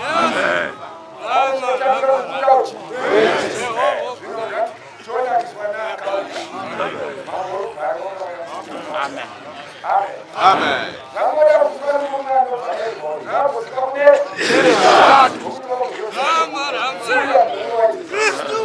S6: Rama Rama. Kristu.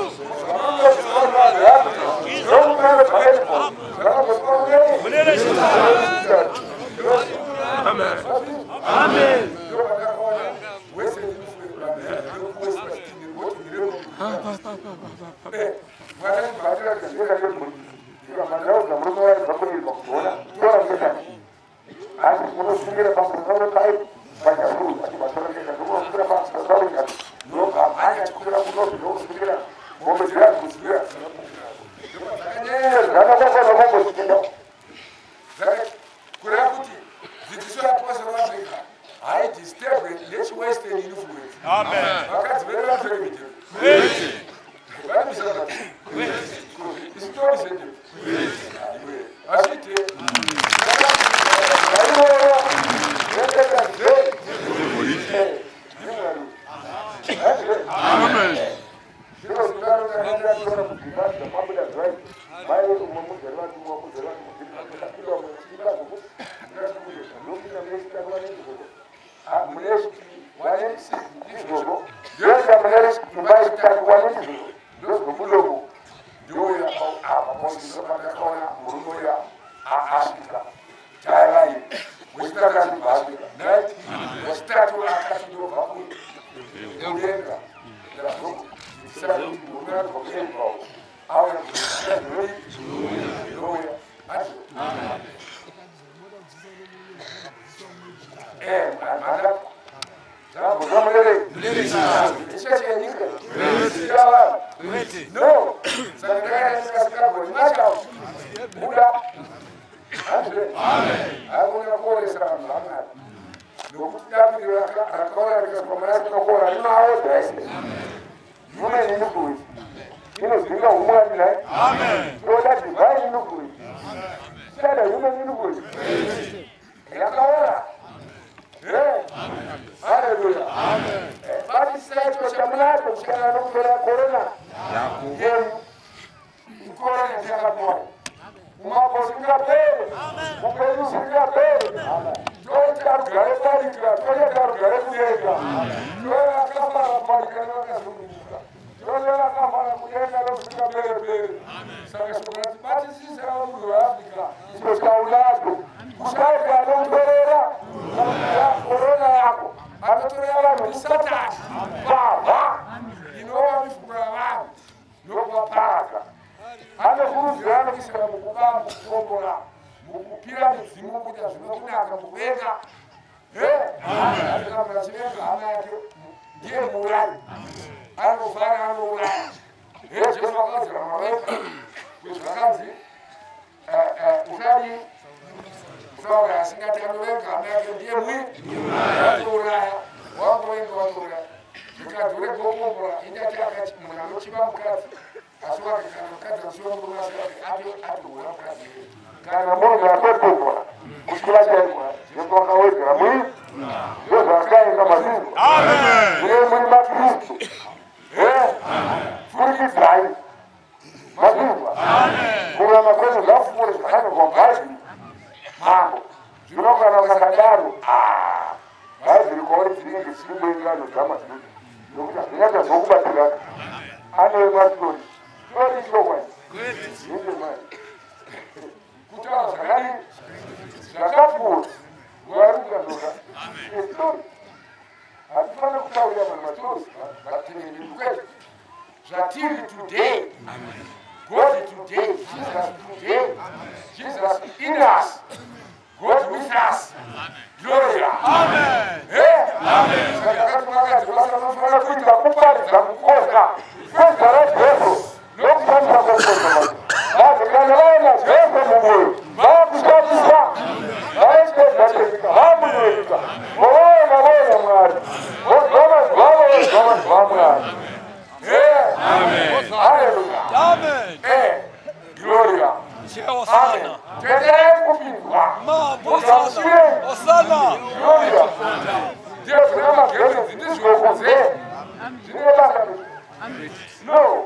S2: Kureva kuti dzidziso yaPostor Africa haidisturbe nechiwestern influence. Vakadzi vedu vanopfeka midhebhe. Vanobvisa isu tobvisa ndebvu. Hazviite. No, hakuna kuoresa vanhu vamwari nokuti dapiro rakaora rikaswa rinokuora rinoaodha human influence inodzinga umwari nai toda divine influence tichada human influence yakaora. Haleluya. Batisai chiro chamunacho kusikana nokutora korona yenyu. Korona chakapiwa umambo usingaperi, upenyu usingaperi. Toita rugare parika, toita rugare kudenga. Toyakafara parika nevakasununguka, toyakafara kudenga nokusingaperi-peri. Saka shoko rati batisisa munhu weAfrica icho chaunacho kushaika anokutorera korona yako. Anotorera vanhu ndisatani, mbavha inova mifungo yavanhu nokuvaparadza. Anokurudzira anokuisira mukuba, mukukombora, mukupira mudzimu, mukuita zvinokunaka, mukuvenga. Anoramba achivenga hama yake ndiye muurayi, anofara anouraya. Jesu akaudzira maveka kuti zvakanzi usadi usauraya, asingati anovenga hama yake ndiye mui watouraya, wangovenga watouraya. Zvikanzi uregokombora indati akati munhu anochiva mukadzi asi wake kana mukadzi anochiva murume asi wake atohura mukadzi kana munhu atokombora kuchiva chaiko. Jesu wakawedzera muri ndozvakaenda mazvinzwa mune muri maKristu furikidzai mazvinzwa kururama kwenyu ngapfuure zvakanyorwa mubhaibheri mambo. Zvino kana ukasadaro, bhaibheri kwauri dzinenge dzisiri kuenderano. dzamajuda nokuti hazvina chazokubatsirana anove mastori stori ichokwadi ndezvemari kutaura zvakadii zvakapfuura nguva yarikukazoka estori hatifanira kutaurira vanhu mastori vatevereri kwete
S3: Zvatiri today, God today, Jesus today, Jesus in us, God with us. Gloria.
S2: Saka takati makadzi basa rinofanira kuita kuparidza kukosha kwezita raJesu nokushandisa kwemukono wake. Vanhu kana vaona Jesu mumwoyo vakushandisa vaipedza chenyika vamunyika vovaona voona Mwari vozwa vanhu vavo vozwa vanhu vaMwari.
S3: Haleluya.
S6: Amen.
S3: Gloria.
S6: Hosana.
S2: Tendai kupindwa.
S6: Mambo Hosana. Hosana.
S2: Gloria. Ndiyo zvine magemenzi ndizvinokoze. Zvine basa. No.